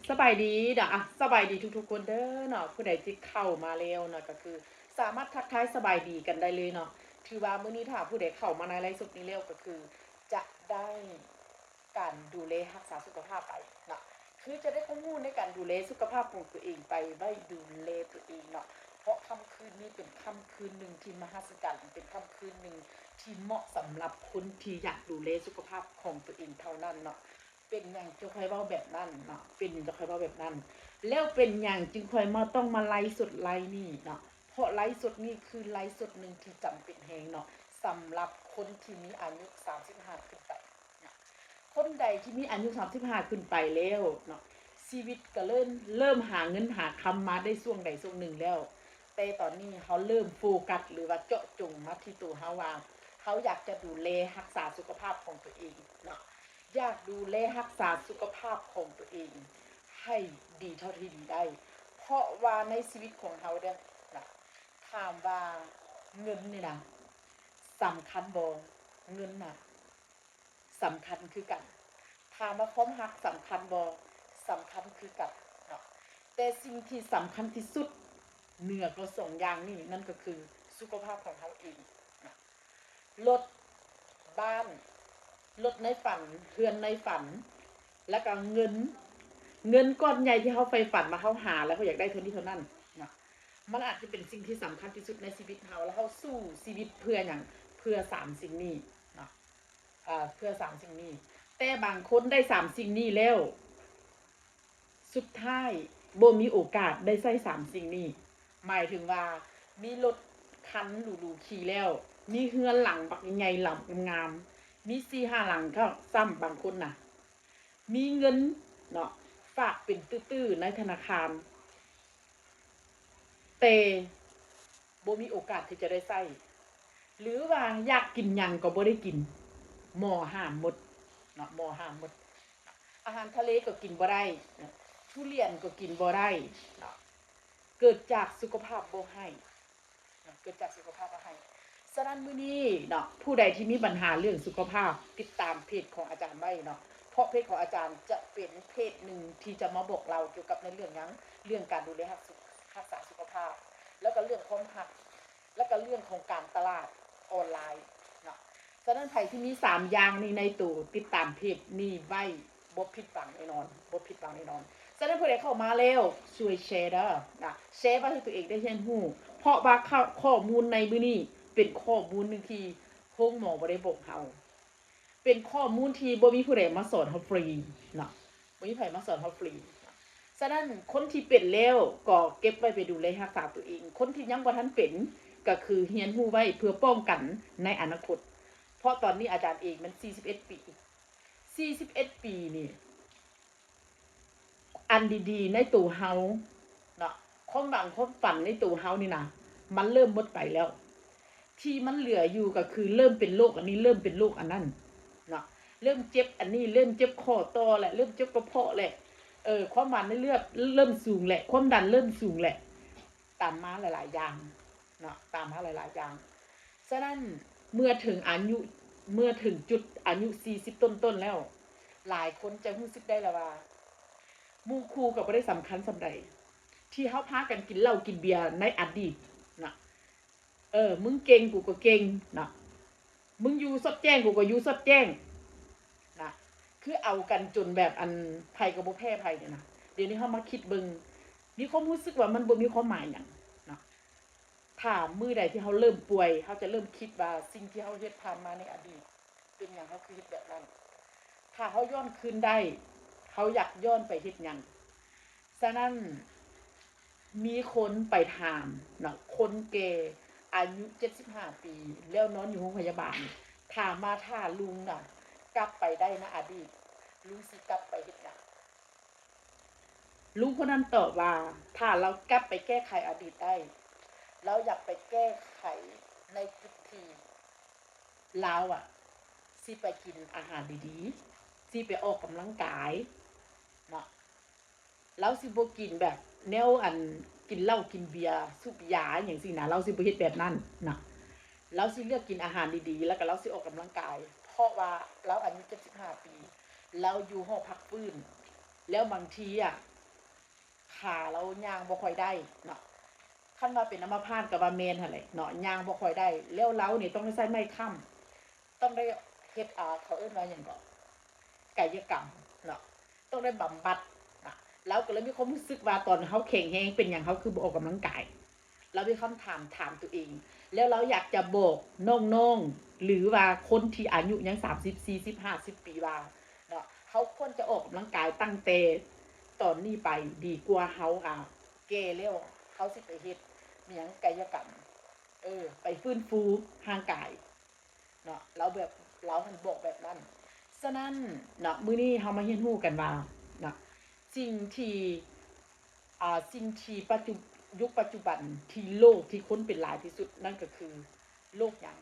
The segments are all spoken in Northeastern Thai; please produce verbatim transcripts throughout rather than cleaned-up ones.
สบายดีเนาะ อ่ะ สบายดีทุกๆคนเด้อเนาะ ผู้ใดที่เข้ามาแล้วเนาะ ก็คือสามารถทักทายสบายดีกันได้เลยเนาะ ถือว่ามื้อนี้ถ้าผู้ใดเข้ามาในไลฟ์สดนี้แล้วก็คือจะได้การดูแลรักษาสุขภาพไปเนาะ คือจะได้ความรู้ในการดูแลสุขภาพของตัวเองไป ไว้ดูแลตัวเองเนาะ เพราะค่ำคืนนี้เป็นค่ำคืนหนึ่งที่มหัศจรรย์ เป็นค่ำคืนหนึ่งที่เหมาะสำหรับคนที่อยากดูแลสุขภาพของตัวเองเท่านั้นเนาะ เป็นหยังจะค่อยเว้าแบบนั้นเนาะ เป็นหยังจะค่อยเว้าแบบนั้น แล้วเป็นหยังจึงค่อยมาต้องมาไลฟ์สดไลฟ์นี่เนาะ เพราะไลฟ์สดนี่คือไลฟ์สดหนึ่งที่จำเป็นแฮงเนาะ สำหรับคนที่มีอายุสามสิบห้าขึ้นไปเนาะ คนใดที่มีอายุสามสิบห้าขึ้นไปแล้วเนาะ ชีวิตก็เริ่ม เริ่มหาเงินหาคำมาได้ช่วงใดช่วงหนึ่งแล้ว แต่ตอนนี้เฮาเริ่มโฟกัสหรือว่าเจาะจงมาที่ตัวเฮาว่า เฮาอยากจะดูแลรักษาสุขภาพของตัวเองเนาะ อยากดูแลรักษาสุขภาพของตัวเองให้ดีเท่าที่ดีได้ เพราะว่าในชีวิตของเฮาเด้อนะ ถามว่าเงินนี่นะสำคัญบ่ เงินน่ะสำคัญคือกัน ถามว่าความรักสำคัญบ่ สำคัญคือกันเนาะ แต่สิ่งที่สำคัญที่สุดเหนือกว่าสองอย่างนี้ นั่นก็คือสุขภาพของเฮาเองนะ รถ บ้าน รถในฝัน เฮือนในฝัน แล้วก็เงิน เงินก้อนใหญ่ที่เฮาใฝ่ฝันว่าเฮาหาแล้วเฮาอยากได้เท่านี้เท่านั้นเนาะ มันอาจจะเป็นสิ่งที่สำคัญที่สุดในชีวิตเฮา แล้วเฮาสู้ชีวิตเพื่อหยัง เพื่อสามสิ่งนี้เนาะ อ่า เพื่อสามสิ่งนี้ แต่บางคนได้สามสิ่งนี้แล้ว สุดท้ายบ่มีโอกาสได้ใช้สามสิ่งนี้ หมายถึงว่ามีรถคันหรูๆขี่แล้ว มีเฮือนหลังบักใหญ่ๆ หลังงามๆ มีสี่ห้าหลังก็ซ้ำบางคนน่ะ มีเงินเนาะ ฝากเป็นตื้อๆ ในธนาคาร แต่บ่มีโอกาสที่จะได้ใช้ หรือว่าอยากกินหยังก็บ่ได้กิน หมอห้ามหมดเนาะ หมอห้ามหมด อาหารทะเลก็กินบ่ได้ ทุเรียนก็กินบ่ได้เนาะ เกิดจากสุขภาพบ่ให้เนาะ เกิดจากสุขภาพบ่ให้ ฉะนั้นมื้อนี้เนาะ ผู้ใดที่มีปัญหาเรื่องสุขภาพ ติดตามเพจของอาจารย์ไว้เนาะ เพราะเพจของอาจารย์จะเป็นเพจหนึ่งที่จะมาบอกเล่าเกี่ยวกับในเรื่องหยัง เรื่องการดูแลรักสุข รักษาสุขภาพ แล้วก็เรื่องความรัก แล้วก็เรื่องของการตลาดออนไลน์เนาะ ฉะนั้นไผที่มีสามอย่างนี้ในตัว ติดตามเพจนี้ไว้ บ่ผิดหวังแน่นอน บ่ผิดหวังแน่นอน ฉะนั้นผู้ใดเข้ามาแล้วช่วยแชร์เด้อนะ แชร์ไว้ให้ตัวเองได้เรียนรู้ เพราะว่าข้อ ข้อมูลในมื้อนี้เป็นข้อมูลหนึ่งที่โรงหมอบ่ได้บอกเฮา เป็นข้อมูลที่บ่มีผู้ใดมาสอนเฮาฟรีเนาะ บ่มีไผมาสอนเฮาฟรี ฉะนั้นคนที่เป็นแล้วก็เก็บไว้ไปดูแลรักษาตัวเอง คนที่ยังบ่ทันเป็นก็คือเรียนรู้ไว้เพื่อป้องกันในอนาคต เพราะตอนนี้อาจารย์เองมันสี่สิบเอ็ดปี สี่สิบเอ็ดปีนี่ อันดีๆ ในตัวเฮาเนาะ ความหวังความฝันในตัวเฮานี่นะ มันเริ่มหมดไปแล้ว ที่มันเหลืออยู่ก็คือเริ่มเป็นโรคอันนี้ เริ่มเป็นโรคอันนั้นเนาะ เริ่มเจ็บอันนี้ เริ่มเจ็บข้อต่อแหละ เริ่มเจ็บกระเพาะแหละ เออ ความหวานในเลือดเริ่มสูงแหละ ความดันเริ่มสูงแหละ ตามมาหลายๆ อย่างเนาะ ตามมาหลายๆ อย่าง ฉะนั้นเมื่อถึงอายุ เมื่อถึงจุดอายุสี่สิบต้นๆ แล้ว หลายคนจะรู้สึกได้แล้วว่า หมู่คู่ก็บ่ได้สำคัญส่ำใด ที่เฮาพากันกินเหล้ากินเบียร์ในอดีตนะ เออ มึงเก่งกูก็เก่งนะ มึงอยู่สอดแจ้งกูก็อยู่สอดแจ้งนะ คือเอากันจนแบบอันไผก็บ่แพ้ไผเนี่ยนะ เดี๋ยวนี้เฮามาคิดเบิ่ง มีความรู้สึกว่ามันบ่มีความหมายหยังนะ ถ้ามื้อใดที่เฮาเริ่มป่วย เฮาจะเริ่มคิดว่าสิ่งที่เฮาเฮ็ดผ่านมาในอดีต เป็นหยังเฮาคือเฮ็ดแบบนั้น ถ้าเฮาย้อนคืนได้ เฮาอยากย้อนไปเฮ็ดหยัง ฉะนั้น มีคนไปถามเนาะ คนแก่อายุเจ็ดสิบห้าปี แล้วนอนอยู่โรงพยาบาล ถามว่าถ้าลุงน่ะ กลับไปได้ในอดีต ลุงสิกลับไปเฮ็ดหยัง ลุงคนนั้นตอบว่า ถ้าลาวกลับไปแก้ไขอดีตได้ ลาวอยากไปแก้ไขในจุดที่ลาวอะ สิไปกินอาหารดีๆ สิไปออกกำลังกายเนาะ ลาวสิบ่กินแบบแนวอันกินเหล้ากินเบียร์สูบยาหยังซี้นะ ลาวสิบ่เฮ็ดแบบนั้นนะ ลาวสิเลือกกินอาหารดีๆ แล้วก็ลาวสิออกกำลังกาย เพราะว่าลาวอายุเจ็ดสิบห้าปี ลาวอยู่หอพักฟื้น แล้วบางทีอะ ขาลาวย่างบ่ค่อยได้เนาะ คันว่าเป็นอัมพาตก็ว่าแม่นหั่นแหละเนาะ ย่างบ่ค่อยได้ แล้วลาวนี่ต้องได้ใช้ไม้ค้ำ ต้องได้เฮ็ด อ่า เขาเอิ้นว่าหยังเกาะ กายกรรมเนาะ ต้องได้บำบัดนะ ลาวก็เลยมีความรู้สึกว่าตอนลาวแข็งแรงเป็นหยังลาวคือบ่ออกกำลังกาย ลาวมีคำถามถามตัวเอง แล้วลาวอยากจะบอกน้องๆ หรือว่าคนที่อายุยังสามสิบ สี่สิบ ห้าสิบ ปีว่าเนาะ ลาวควรจะออกกำลังกายตั้งแต่ตอนนี้ไป ดีกว่าลาว อ่า แก่แล้วลาวสิไปเฮ็ดอิหยังกายกรรม เออ ไปฟื้นฟูร่างกาย เนาะ ลาวแบบ ลาวหั้นบอกแบบนั้น ฉะนั้นเนาะ มื้อนี้ลาวมาเรียนรู้กันว่าเนาะ สิ่งที่ อ่า สิ่งที่ปัจจุ ยุคปัจจุบันที่โรคที่คนเป็นหลายที่สุดนั่นก็คือโรคหยัง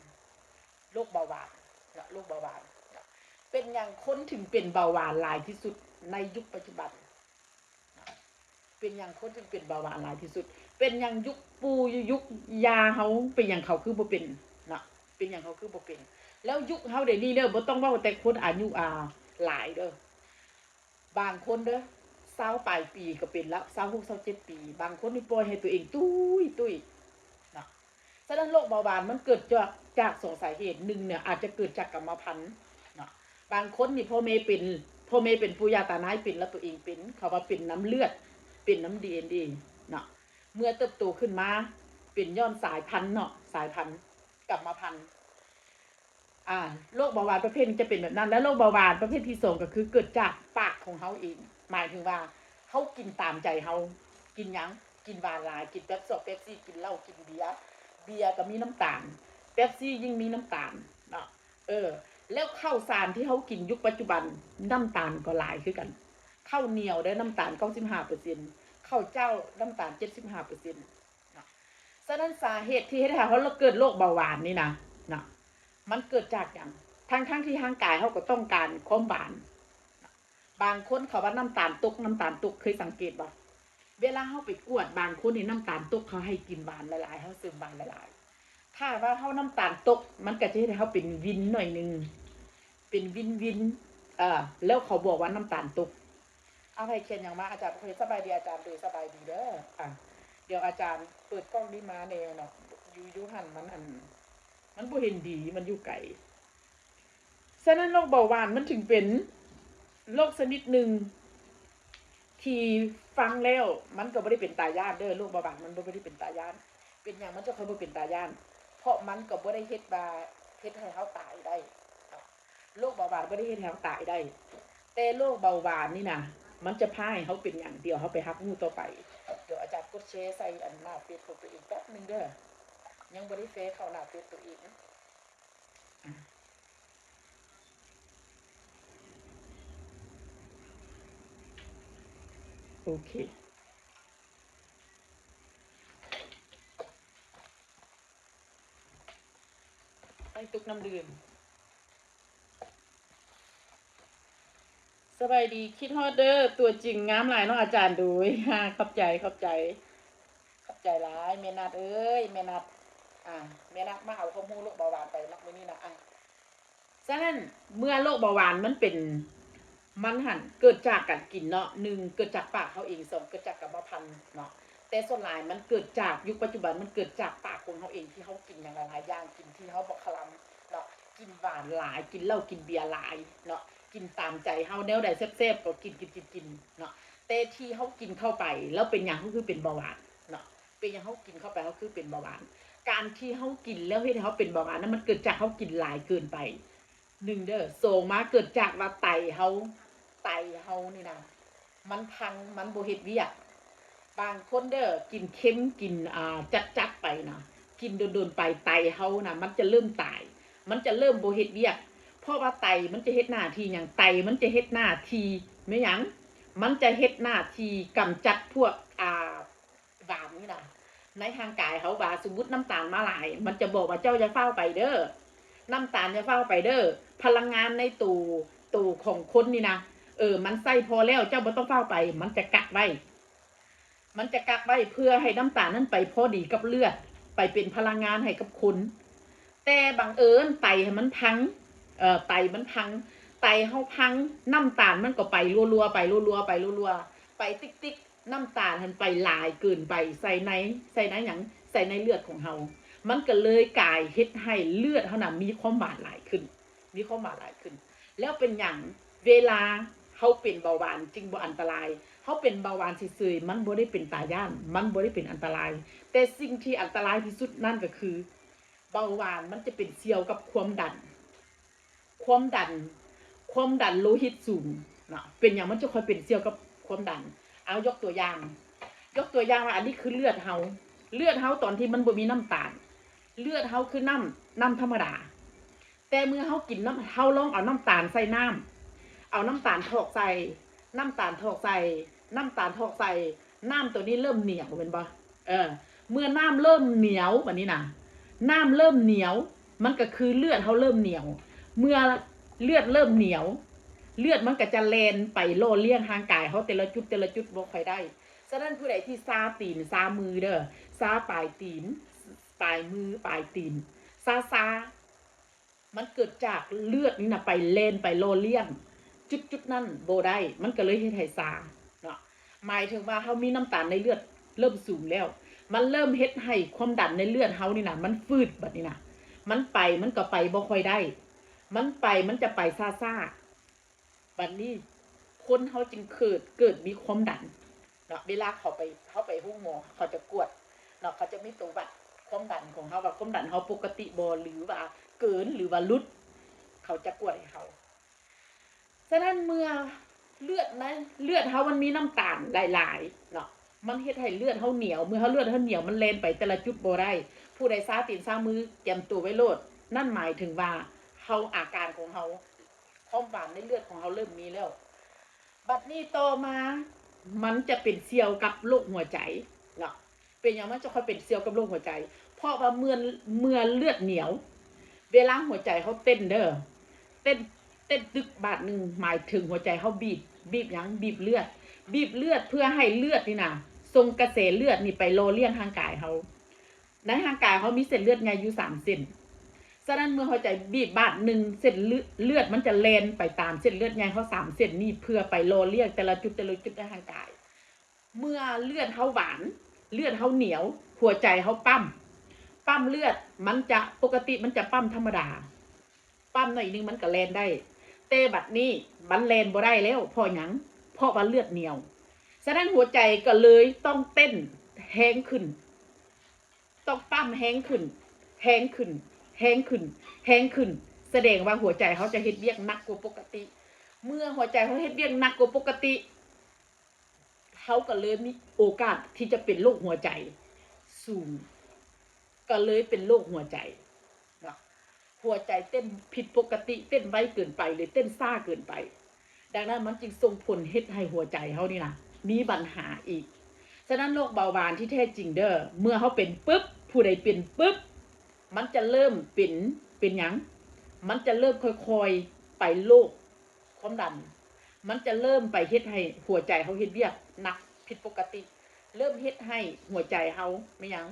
โรคเบาหวานเนาะ โรคเบาหวานเนาะ เป็นหยังคนถึงเป็นเบาหวานหลายที่สุดในยุคปัจจุบัน เป็นหยังคนถึงเป็นเบาหวานหลายที่สุด เป็นหยังยุคปู่ยุคย่าลาว เป็นหยังลาวคือบ่เป็นเนาะ เป็นหยังลาวคือบ่เป็น แล้วยุคลาวเดี๋ยวนี้เด้อ บ่ต้องเว้าแต่คนอายุ อ่า หลายเด้อ บางคนเด้อ ซาวปลายปีก็เป็นแล้ว ซาวหก ซาวเจ็ด ปี บางคนนี่ปล่อยให้ตัวเองตุ้ยตุ้ยเนาะ ฉะนั้นโรคเบาหวานมันเกิดจาก จากสองสาเหตุ หนึ่งเนี่ยอาจจะเกิดจากกรรมพันธุ์เนาะ บางคนนี่พ่อแม่เป็น พ่อแม่เป็น ปู่ย่าตานายเป็น แล้วตัวเองเป็น เขาว่าเป็นนำเลือด เป็นนำ ดีเอ็นเอ เนาะ เมื่อเติบโตขึ้นมา เป็นย้อนสายพันธุ์เนาะ สายพันธุ์ กรรมพันธุ์ อ่า โรคเบาหวานประเภทนี้จะเป็นแบบนั้น และโรคเบาหวานประเภทที่สองก็คือเกิดจากปากของลาวเอง หมายถึงว่าลาวกินตามใจลาว กินหยัง กินหวานหลาย กินเป๊ปซงเป๊ปซี่ กินเหล้า กินเบียร์ เบียร์ก็มีน้ำตาล เป๊ปซี่ยิ่งมีน้ำตาลเนาะ เออ แล้วข้าวสารที่ลาวกินยุคปัจจุบัน น้ำตาลก็หลายคือกัน ข้าวเหนียวได้น้ำตาล เก้าสิบห้าเปอร์เซ็นต์ ข้าวเจ้าน้ำตาล เจ็ดสิบห้าเปอร์เซ็นต์ เนาะ ฉะนั้นสาเหตุที่เฮ็ดให้ลาวเกิดโรคเบาหวานนี่นะ เนาะ มันเกิดจากหยัง ทั้งๆที่ร่างกายลาวก็ต้องการความหวาน บางคนเขาว่าน้ำตาลตก น้ำตาลตก เคยสังเกตบ่ เวลาลาวไปกวด บางคนนี่น้ำตาลตก เขาให้กินหวานหลายๆ ลาวเสริมหวานหลายๆ ถ้าว่าลาวน้ำตาลตก มันก็จะเฮ็ดให้ลาวเป็นวินหน่อยหนึ่ง เป็นวินๆ เอ่อ แล้วเขาบอกว่าน้ำตาลตก เอา ไผเขียนหยังมา อาจารย์ โอเค สบายดีอาจารย์ โดยสบายดีเด้อ อ่ะ เดี๋ยวอาจารย์เปิดกล้องนี้มาแน่เนาะ อยู่ อยู่หั่นมันอัน มันบ่เห็นดี มันอยู่ไกล ฉะนั้นโรคเบาหวานมันถึงเป็นโรคชนิดหนึ่ง ที่ฟังแล้วมันก็บ่ได้เป็นตาย้านเด้อ โรคเบาหวานมันบ่ได้เป็นตาย้าน เป็นหยังมันจะค่อยบ่เป็นตาย้าน เพราะมันก็บ่ได้เฮ็ดว่า เฮ็ดให้ลาวตายได้เนาะ โรคเบาหวานบ่ได้เฮ็ดให้ลาวตายได้ แต่โรคเบาหวานนี่นะ มันจะพาให้ลาวเป็นหยัง เดี๋ยวลาวไปรับรู้ต่อไป เดี๋ยวอาจารย์กดแชร์ใส่อันหน้าเฟซของตัวเองแป๊บหนึ่งเด้อ ยังบ่ได้แชร์เข้าหน้าเฟซตัวเอง โอเค ไอ้ตุ๊กน้ำดื่ม สบายดี คิดฮอดเด้อ ตัวจริงงามหลายเนาะอาจารย์ โดย ฮ่า ขอบใจ ขอบใจ ขอบใจหลาย แม่นัดเอ้ย แม่นัด อ่า แม่นัดมาเอาความรู้โรคเบาหวานไปเนาะมื้อนี้นะ อ่ะ ฉะนั้นเมื่อโรคเบาหวานมันเป็น มันหั่นเกิดจากการกินเนาะ หนึ่ง เกิดจากปากลาวเอง สอง เกิดจากกรรมพันธุ์เนาะ แต่ส่วนหลายมันเกิดจาก ยุคปัจจุบันมันเกิดจากปากของลาวเอง ที่ลาวกินหยังหลายๆ อย่าง กินที่ลาวบ่คลำเนาะ กินหวานหลาย กินเหล้ากินเบียร์หลายเนาะ กินตามใจลาว แนวใดแซ่บๆ ก็กิน กิน กิน กินเนาะ แต่ที่ลาวกินเข้าไป แล้วเป็นหยังลาวคือเป็นเบาหวานเนาะ เป็นหยังลาวกินเข้าไปลาวคือเป็นเบาหวาน การที่ลาวกินแล้วเฮ็ดให้ลาวเป็นเบาหวานนั้นมันเกิดจากลาวกินหลายเกินไป หนึ่งเด้อ สองมาเกิดจากว่าไตลาว ไตลาวนี่นะ มันพัง มันบ่เฮ็ดเวียก บางคนเด้อ กินเค็ม กิน อ่า จัดๆ ไปนะ กินโดนๆ ไป ไตลาวนะ มันจะเริ่มตาย มันจะเริ่มบ่เฮ็ดเวียก เพราะว่าไตมันจะเฮ็ดหน้าที่หยัง ไตมันจะเฮ็ดหน้าที่แม่นหยัง มันจะเฮ็ดหน้าที่กำจัดพวก อ่า หวานนี่นะ ในร่างกายลาวว่า สมมุติน้ำตาลมาหลาย มันจะบอกว่า เจ้าอย่าฟ้าวไปเด้อ น้ำตาลอย่าฟ้าวไปเด้อ พลังงานในตัว ตัวของคนนี่นะ เออ มันใช้พอแล้ว เจ้าบ่ต้องฟ้าวไป มันจะกักไว้ มันจะกักไว้เพื่อให้น้ำตาลนั้นไปพอดีกับเลือด ไปเป็นพลังงานให้กับคน แต่บังเอิญไตมันพัง เอ่อ ไตมันพัง ไตลาวพัง น้ำตาลมันก็ไปรัวๆ ไปรัวๆ ไปรัวๆ ไปติ๊กๆ น้ำตาลหั้นไปหลายเกินไป ใส่ใน ใส่ในหยัง ใส่ในเลือดของเฮา มันก็เลยกลายเฮ็ดให้เลือดเฮาน่ะมีความหวานหลายขึ้น มีความหวานหลายขึ้น แล้วเป็นหยัง เวลาเฮาเป็นเบาหวานจึงบ่อันตราย เฮาเป็นเบาหวานเฉยๆ มันบ่ได้เป็นตาย้าน มันบ่ได้เป็นอันตราย แต่สิ่งที่อันตรายที่สุดนั่นก็คือ เบาหวานมันจะเป็นเสี่ยวกับความดัน ความดัน ความดันโลหิตสูงเนาะ เป็นหยังมันจะค่อยเป็นเสี่ยวกับความดัน เอายกตัวอย่าง ยกตัวอย่างว่าอันนี้คือเลือดเฮา เลือดเฮาตอนที่มันบ่มีน้ำตาล เลือดเฮาคือน้ำ น้ำธรรมดา แต่เมื่อเฮากินน้ำ เฮาลองเอาน้ำตาลใส่น้ำ เอาน้ำตาลถอกใส่ น้ำตาลถอกใส่ น้ำตาลถอกใส่ น้ำตัวนี้เริ่มเหนียวแม่นบ่ เออ เมื่อน้ำเริ่มเหนียวบัดนี้นะ น้ำเริ่มเหนียว มันก็คือเลือดเฮาเริ่มเหนียว เมื่อเลือดเริ่มเหนียว เลือดมันก็จะแล่นไปหล่อเลี้ยงร่างกายเฮาแต่ละจุดแต่ละจุดบ่ค่อยได้ ฉะนั้นผู้ใดที่ชาตีนชามือเด้อ ชาปลายตีน ปลายมือ ปลายตีน ชาๆ มันเกิดจากเลือดนี่นะไปแล่นไปหล่อเลี้ยงจุดๆ นั้นบ่ได้ มันก็เลยเฮ็ดให้ชาเนาะ หมายถึงว่าเฮามีน้ำตาลในเลือดเริ่มสูงแล้ว มันเริ่มเฮ็ดให้ความดันในเลือดเฮานี่นะมันฟืดบัดนี้นะ มันไปมันก็ไปบ่ค่อยได้ มันไปมันจะไปช้าๆ บัดนี้คนเฮาจึงเกิด เกิดมีความดันเนาะ เวลาเขาไป เขาไปโรงหมอ เขาจะกวดเนาะ เขาจะมีตัววัดความดันของเฮา ว่าความดันเฮาปกติบ่ หรือว่าเกิน หรือว่าหลุด เขาจะกวดให้เฮา ฉะนั้นเมื่อเลือดใน เลือดเฮามันมีน้ำตาลหลายๆ เนาะ มันเฮ็ดให้เลือดเฮาเหนียว เมื่อเฮาเลือดเฮาเหนียว มันแล่นไปแต่ละจุดบ่ได้ ผู้ใดชาตีนชามือ เตรียมตัวไว้โลด นั่นหมายถึงว่าเฮา อาการของเฮา ความหวานในเลือดของเฮาเริ่มมีแล้ว บัดนี้ต่อมา มันจะเป็นเสี่ยวกับโรคหัวใจเนาะ เป็นหยังมันจะค่อยเป็นเสี่ยวกับโรคหัวใจ เพราะว่าเมื่อ เมื่อเลือดเหนียว เวลาหัวใจเฮาเต้นเด้อ เต้น เต้นตึกบาดหนึ่ง หมายถึงหัวใจเฮาบีบ บีบหยัง บีบเลือด บีบเลือดเพื่อให้เลือดนี่นะ ส่งกระแสเลือดนี่ไปหล่อเลี้ยงร่างกายเฮา ในร่างกายเฮามีเส้นเลือดใหญ่อยู่สามเส้น ฉะนั้นเมื่อหัวใจบีบบาดหนึ่ง เส้นเลือด เลือดมันจะแล่นไปตามเส้นเลือดใหญ่เฮาสามเส้นนี่ เพื่อไปหล่อเลี้ยงแต่ละจุดแต่ละจุดในร่างกาย เมื่อเลือดเฮาหวาน เลือดเฮาเหนียว หัวใจเฮาปั๊ม ปั๊มเลือด มันจะ ปกติมันจะปั๊มธรรมดา ปั๊มหน่อยหนึ่งมันก็แล่นได้ แต่บัดนี้มันแล่นบ่ได้แล้ว เพราะหยัง เพราะว่าเลือดเหนียว ฉะนั้นหัวใจก็เลยต้องเต้นแฮงขึ้น ต้องปั๊มแฮงขึ้น แฮงขึ้น แฮงขึ้น แฮงขึ้น แสดงว่าหัวใจเฮาจะเฮ็ดเวียกหนักกว่าปกติ เมื่อหัวใจเฮาเฮ็ดเวียกหนักกว่าปกติ เฮาก็เลยมีโอกาสที่จะเป็นโรคหัวใจสูง ก็เลยเป็นโรคหัวใจเนาะ หัวใจเต้นผิดปกติ เต้นไวเกินไป หรือเต้นช้าเกินไป ดังนั้นมันจึงส่งผลเฮ็ดให้หัวใจเฮานี่นะ มีปัญหาอีก ฉะนั้นโรคเบาหวานที่แท้จริงเด้อ เมื่อเฮาเป็นปึ๊บ ผู้ใดเป็นปึ๊บ มันจะเริ่มเป็น เป็นหยัง มันจะเริ่มค่อยๆ ไปโรคความดัน มันจะเริ่มไปเฮ็ดให้หัวใจเฮาเฮ็ดเวียกหนักผิดปกติ เริ่มเฮ็ดให้หัวใจเฮา แม่นหยัง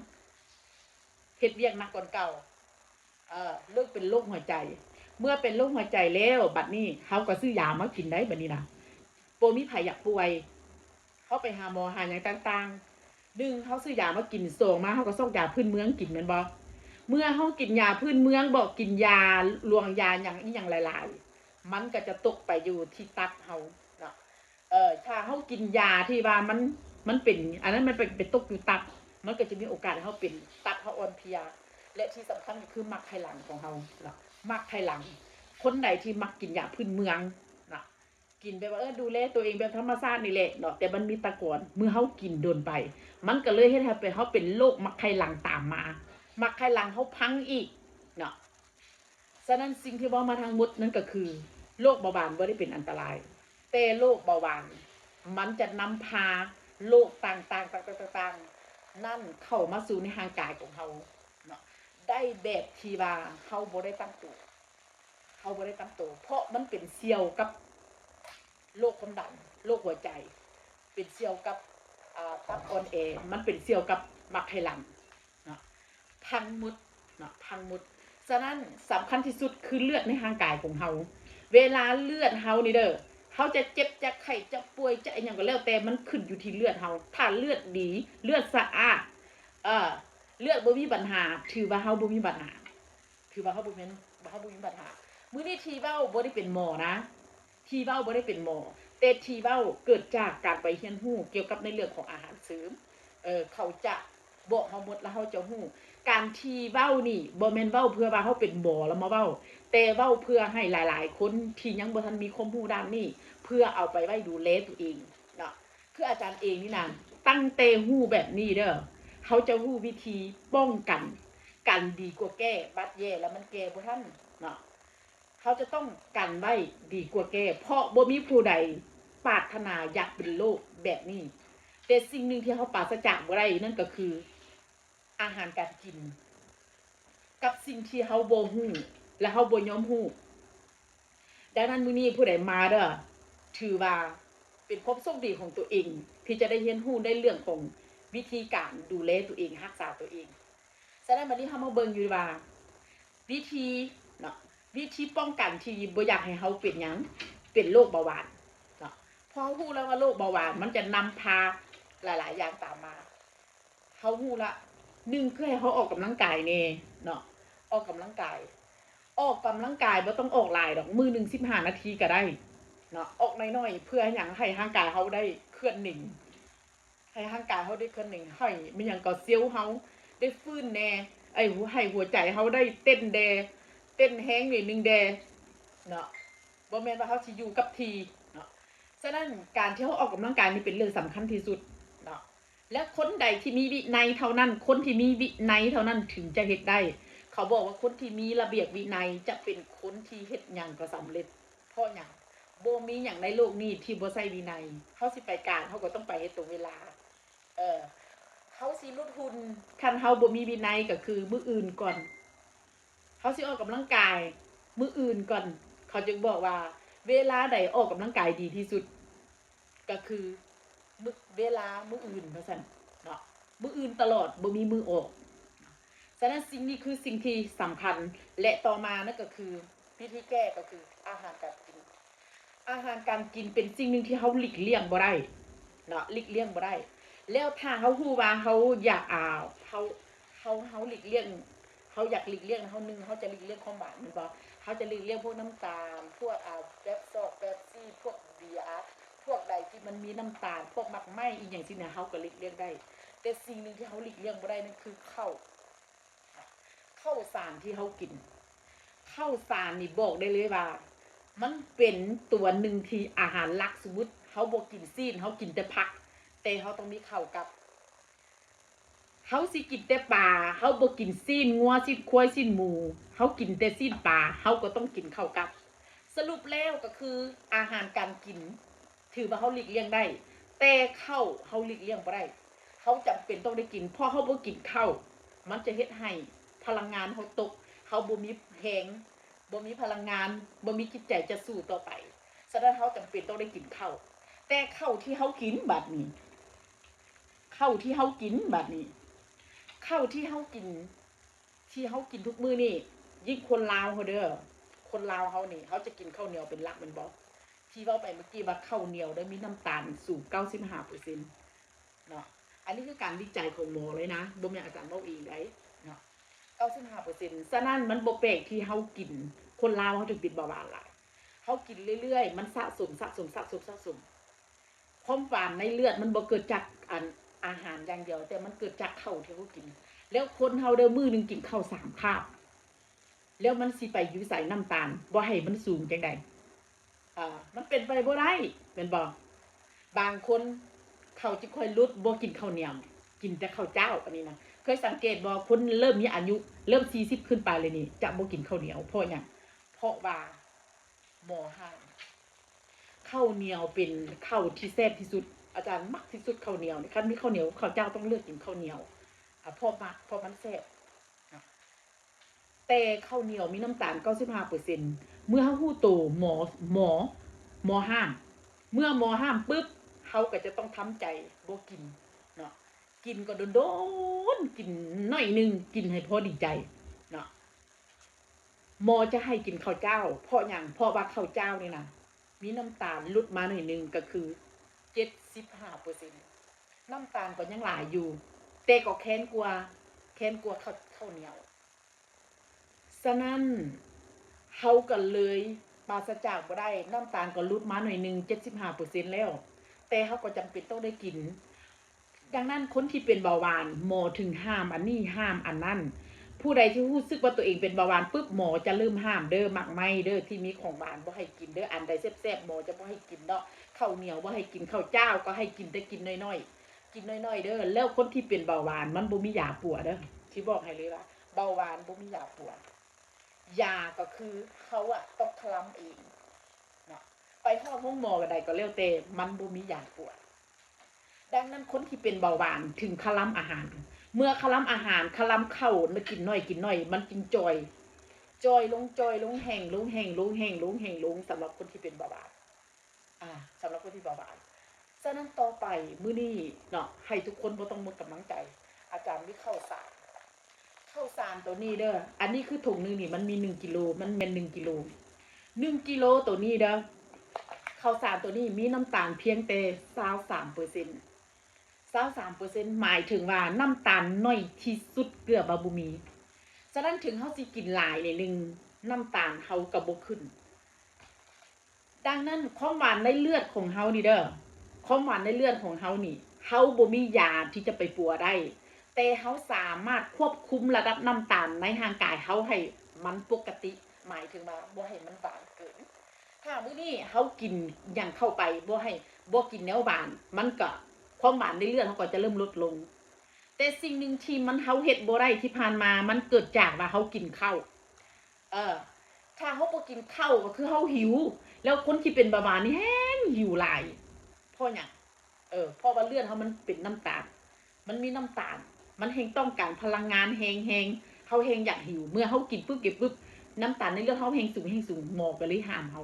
เฮ็ดเวียกหนักกว่าเก่า เอ่อ เริ่มเป็นโรคหัวใจ เมื่อเป็นโรคหัวใจแล้ว บัดนี้เฮาก็ซื้อยามากินได้บัดนี้นะ บ่มีไผอยากป่วย เฮาไปหาหมอหาหยังต่างๆ หนึ่ง เฮาซื้อยามากิน สอง มาเฮาก็ซอกยาพื้นเมืองกินแม่นบ่ เมื่อเฮากินยาพื้นเมือง บ่กินยาหลวงยาหยังอีหยังหลายๆ มันก็จะตกไปอยู่ที่ตับเฮาเนาะ เอ่อ ถ้าเฮากินยาที่ว่ามัน มันเป็น อันนั้นมันไป ไปตกอยู่ตับ มันก็จะมีโอกาสให้เฮาเป็นตับเฮาอ่อนเพลีย และที่สำคัญก็คือหมากไข่หลังของเฮาเนาะ หมากไข่หลัง คนใดที่มักกินยาพื้นเมืองเนาะ กินแบบว่า เออ ดูแลตัวเองแบบธรรมชาตินี่แหละเนาะ แต่มันมีตะกอน เมื่อเฮากินโดนไป มันก็เลยเฮ็ดให้เป็น เฮาเป็นโรคหมากไข่หลังตามมา หมากไข่หลังเฮาพังอีกเนาะ ฉะนั้นสิ่งที่เว้ามาทั้งหมดนั่นก็คือ โรคเบาหวานบ่ได้เป็นอันตราย แต่โรคเบาหวานมันจะนำพาโรคต่างๆ ต่างๆ ต่างๆ นั่นเข้ามาสู่ในร่างกายของเฮาเนาะ ได้แบบที่ว่าเฮาบ่ได้ตั้งตัว เฮาบ่ได้ตั้งตัว เพราะมันเป็นเสี่ยวกับโรคความดัน โรคหัวใจ เป็นเสี่ยวกับ อ่า ตับอ่อนแอ มันเป็นเสี่ยวกับหมากไข่หลังเนาะ พังหมดเนาะ พังหมด ฉะนั้นสำคัญที่สุดคือเลือดในร่างกายของเฮา เวลาเลือดเฮานี่เด้อ เฮาจะเจ็บจะไข้จะป่วยจะอิหยังก็แล้วแต่ มันขึ้นอยู่ที่เลือดเฮา ถ้าเลือดดี เลือดสะอาด เอ่อ เลือดบ่มีปัญหา ถือว่าเฮาบ่มีปัญหา ถือว่าเฮาบ่แม่น เฮาบ่มีปัญหา มื้อนี้ที่เว้าบ่ได้เป็นหมอนะ ที่เว้าบ่ได้เป็นหมอ แต่ที่เว้าเกิดจากการไปเรียนรู้เกี่ยวกับในเรื่องของอาหารเสริม เอ่อ เขาจะบอกเฮาหมดแล้วเฮาจะรู้ การที่เว้านี่บ่แม่นเว้าเพื่อว่าเฮาเป็นหมอแล้วมาเว้า แต่เว้าเพื่อให้หลายๆคนที่ยังบ่ทันมีความรู้ด้านนี้ เพื่อเอาไปไว้ดูแลตัวเองเนาะ คืออาจารย์เองนี่นะ ตั้งแต่รู้แบบนี้เด้อ เฮาจะรู้วิธีป้องกัน กันดีกว่าแก้ บาดแย่แล้วมันแก้บ่ทันเนาะ เฮาจะต้องกันไว้ดีกว่าแก้ เพราะบ่มีผู้ใดปรารถนาอยากเป็นโรคแบบนี้ แต่สิ่งหนึ่งที่เฮาปราศจากบ่ได้นั่นก็คือ อาหารการกิน กับสิ่งที่เฮาบ่รู้ และเฮาบ่ยอมรู้ ดังนั้นมื้อนี้ผู้ใดมาเด้อ ถือว่าเป็นความโชคดีของตัวเอง ที่จะได้เรียนรู้ในเรื่องของวิธีการดูแลตัวเอง รักษาตัวเอง ฉะนั้นบัดนี้เฮามาเบิ่งอยู่ว่า วิธีเนาะ วิธีป้องกันที่บ่อยากให้เฮาเป็นหยัง เป็นโรคเบาหวานเนาะ พอเฮารู้แล้วว่าโรคเบาหวานมันจะนำพาหลายๆอย่างตามมา เฮารู้ละ หนึ่งคือให้เฮาออกกำลังกายแหน่เนาะ ออกกำลังกาย ออกกำลังกายบ่ต้องออกหลายดอก มื้อหนึ่งสิบห้านาทีก็ได้เนาะ ออกน้อยๆ เพื่อหยัง ให้ร่างกายเฮาได้เคลื่อนไหว ให้ร่างกายเฮาได้เคลื่อนไหว ให้มันหยังก็เซลล์เฮาได้ฟื้นแหน่ ไอ้หัว ให้หัวใจเฮาได้เต้นแด่ เต้นแฮงหน่อยหนึ่งแด่เนาะ บ่แม่นว่าเฮาสิอยู่กับที่เนาะ ฉะนั้นการที่เฮาออกกำลังกายนี่เป็นเรื่องสำคัญที่สุดเนาะ และคนใดที่มีวินัยเท่านั้น คนที่มีวินัยเท่านั้นถึงจะเฮ็ดได้ เขาบอกว่าคนที่มีระเบียบวินัยจะเป็นคนที่เฮ็ดหยังก็สำเร็จ เพราะหยัง บ่มีหยังในโลกนี้ที่บ่ใช้วินัย เฮาสิไปการ เฮาก็ต้องไปให้ตรงเวลา เออ เฮาสิลดหุ่น คันเฮาบ่มีวินัยก็คือมื้ออื่นก่อน เฮาสิออกกำลังกาย มื้ออื่นก่อน เขาจึงบอกว่า เวลาใดออกกำลังกายดีที่สุด ก็คือมื้อ เวลามื้ออื่นว่าซั่นเนาะ มื้ออื่นตลอด บ่มีมื้อออก ฉะนั้นสิ่งนี้คือสิ่งที่สำคัญ และต่อมานั่นก็คือ วิธีแก้ก็คืออาหารการกิน อาหารการกินเป็นสิ่งหนึ่งที่เฮาหลีกเลี่ยงบ่ได้เนาะ หลีกเลี่ยงบ่ได้ แล้วถ้าเฮารู้ว่าเฮาอยาก อ่า เฮา เฮา เฮาหลีกเลี่ยง เฮาอยากหลีกเลี่ยง เฮา หนึ่ง เฮาจะหลีกเลี่ยงความหวานแม่นบ่ เฮาจะหลีกเลี่ยงพวกน้ำตาล พวก อ่า เป๊ปซอก เป๊ปซี่ พวกเบียร์ พวกใดที่มันมีน้ำตาล พวกหมากไม้อีหยังซี้นะ เฮาก็หลีกเลี่ยงได้ แต่สิ่งหนึ่งที่เฮาหลีกเลี่ยงบ่ได้นั่นคือข้าว ข้าวสารที่เฮากิน ข้าวสารนี่บอกได้เลยว่า มันเป็นตัวหนึ่งที่อาหารหลัก สมมุติเฮาบ่กินซี้น เฮากินแต่ผัก แต่เฮาต้องมีข้าวกับ เฮาสิกินแต่ปลา เฮาบ่กินซี้นงัว ซี้นควาย ซี้นหมู เฮากินแต่ซี้นปลา เฮาก็ต้องกินข้าวกับ สรุปแล้วก็คืออาหารการกิน ถือว่าเฮาหลีกเลี่ยงได้ แต่ข้าวเฮาหลีกเลี่ยงบ่ได้ เฮาจำเป็นต้องได้กิน เพราะเฮาบ่กินข้าว มันจะเฮ็ดให้พลังงานเฮาตก เฮาบ่มีแฮง บ่มีพลังงาน บ่มีจิตใจจะสู้ต่อไป ฉะนั้นเฮาจำเป็นต้องได้กินข้าว แต่ข้าวที่เฮากินบัดนี้ ข้าวที่เฮากินบัดนี้ ข้าวที่เฮากิน ที่เฮากินทุกมื้อนี่ ยิ่งคนลาวเฮาเด้อ คนลาวเฮานี่ เฮาจะกินข้าวเหนียวเป็นหลักแม่นบ่ ที่เว้าไปเมื่อกี้ว่าข้าวเหนียวได้มีน้ำตาลสูงเก้าสิบห้าเปอร์เซ็นต์เนาะ อันนี้คือการวิจัยของหมอเลยนะ บ่แม่นอาจารย์เว้าเองได๋เนาะ เก้าสิบห้าเปอร์เซ็นต์ ฉะนั้นมันบ่แปลกที่เฮากิน คนลาวเฮาถึงเป็นเบาหวานหลาย เฮากินเรื่อยๆ มันสะสม สะสม สะสม สะสม ความหวานในเลือดมันบ่เกิดจากอันอาหารอย่างเดียว แต่มันเกิดจากข้าวที่เฮากิน แล้วคนเฮาเด้อ มื้อหนึ่งกินข้าวสามคาบ แล้วมันสิไปอยู่ไสน้ำตาล บ่ให้มันสูงจั่งใด อ่า มันเป็นไปบ่ได้ แม่นบ่ บางคนข้าวจิค่อยหลุด บ่กินข้าวเหนียว กินแต่ข้าวเจ้า อันนี้นะ เคยสังเกตบ่ คนเริ่มมีอายุ เริ่มสี่สิบขึ้นไปเลยนี่ จะบ่กินข้าวเหนียว เพราะหยัง เพราะว่าหมอห้าม ข้าวเหนียวเป็นข้าวที่แซ่บที่สุด อาจารย์มักที่สุดข้าวเหนียวนี่ คันมีข้าวเหนียวข้าวเจ้าต้องเลือกกินข้าวเหนียว อ่า เพราะมัก เพราะมันแซ่บ แต่ข้าวเหนียวมีน้ำตาลเก้าสิบห้าเปอร์เซ็นต์ เมื่อเฮาฮู้โต หมอ หมอ หมอห้าม เมื่อหมอห้ามปุ๊บ เฮาก็จะต้องทำใจบ่กินเนาะ กินก็โดนๆ กินหน่อยหนึ่ง กินให้พอดีใจเนาะ หมอจะให้กินข้าวเจ้า เพราะหยัง เพราะว่าข้าวเจ้านี่นะ มีน้ำตาลหลุดมาหน่อยหนึ่งก็คือเจ็ดสิบห้าเปอร์เซ็นต์ น้ำตาลก็ยังหลายอยู่ แต่ก็แค้นกว่า แค้นกว่าข้าว ข้าวเหนียว ฉะนั้นเฮาก็เลยปราศจากบ่ได้ น้ำตาลก็หลุดมาหน่อยหนึ่ง เจ็ดสิบห้าเปอร์เซ็นต์ แล้ว แต่เฮาก็จำเป็นต้องได้กิน ดังนั้นคนที่เป็นเบาหวาน หมอถึงห้ามอันนี้ห้ามอันนั้น ผู้ใดที่รู้สึกว่าตัวเองเป็นเบาหวานปุ๊บ หมอจะเริ่มห้ามเด้อ หมากไม้เด้อ ที่มีของหวานบ่ให้กินเด้อ อันใดแซ่บๆ หมอจะบ่ให้กินเนาะ ข้าวเหนียวบ่ให้กิน ข้าวเจ้าก็ให้กินแต่กินน้อยๆ กินน้อยๆ เด้อ แล้วคนที่เป็นเบาหวานมันบ่มียาปัวเด้อ สิบอกให้เลยว่า เบาหวานบ่มียาปัว ยาก็คือเฮาอะต้องคลำเองเนาะ ไปฮอดโรงหมอก็ได้ก็แล้วแต่ มันบ่มียาปัว ดังนั้นคนที่เป็นเบาหวานถึงคลำอาหาร เมื่อคลำอาหาร คลำข้าว กินน้อยกินน้อย มันจึงจ่อย จ่อยลง จ่อยลง แห้งลง แห้งลง แห้งลง แห้งลง สำหรับคนที่เป็นเบาหวาน อ่า สำหรับคนที่เบาหวาน ฉะนั้นต่อไปมื้อนี้เนาะ ให้ทุกคนบ่ต้องหมดกำลังใจ อาจารย์มีข้าวสาร ข้าวสารตัวนี้เด้อ อันนี้คือถุงหนึ่งนี่มันมีหนึ่งกิโล มันแม่นหนึ่งกิโล หนึ่งกิโลตัวนี้เด้อ ข้าวสารตัวนี้มีน้ำตาลเพียงแต่ซาวสามเปอร์เซ็นต์ ซาวสามเปอร์เซ็นต์ หมายถึงว่าน้ำตาลน้อยที่สุดเกือบว่าบ่มี ฉะนั้นถึงเฮาสิกินหลายหน่อยหนึ่ง น้ำตาลเฮาก็บ่ขึ้น ดังนั้นความหวานในเลือดของเฮานี่เด้อ ความหวานในเลือดของเฮานี่ เฮาบ่มียาที่จะไปปัวได้ แต่เฮาสามารถควบคุมระดับน้ำตาลในร่างกายเฮาให้มันปกติ หมายถึงว่าบ่ให้มันหวานเกิน ถ้ามื้อนี้เฮากินหยังเข้าไป บ่ให้ บ่กินแนวหวาน มันก็ ความหวานในเลือดเฮาก็จะเริ่มลดลง แต่สิ่งหนึ่งที่มัน เฮาเฮ็ดบ่ได้ที่ผ่านมา มันเกิดจากว่าเฮากินข้าว เออ ถ้าเฮาบ่กินข้าวก็คือเฮาหิว แล้วคนที่เป็นเบาหวานนี่แฮ่งหิวหลาย เพราะหยัง เออ เพราะว่าเลือดเฮามันเป็นน้ำตาล มันมีน้ำตาล มันแฮ่งต้องการพลังงานแฮ่ง แฮ่ง เฮาแฮ่งอยากหิว เมื่อเฮากินปุ๊บ กินปุ๊บ น้ำตาลในเลือดเฮาแฮ่งสูง แฮ่งสูง หมอก็เลยห้ามเฮา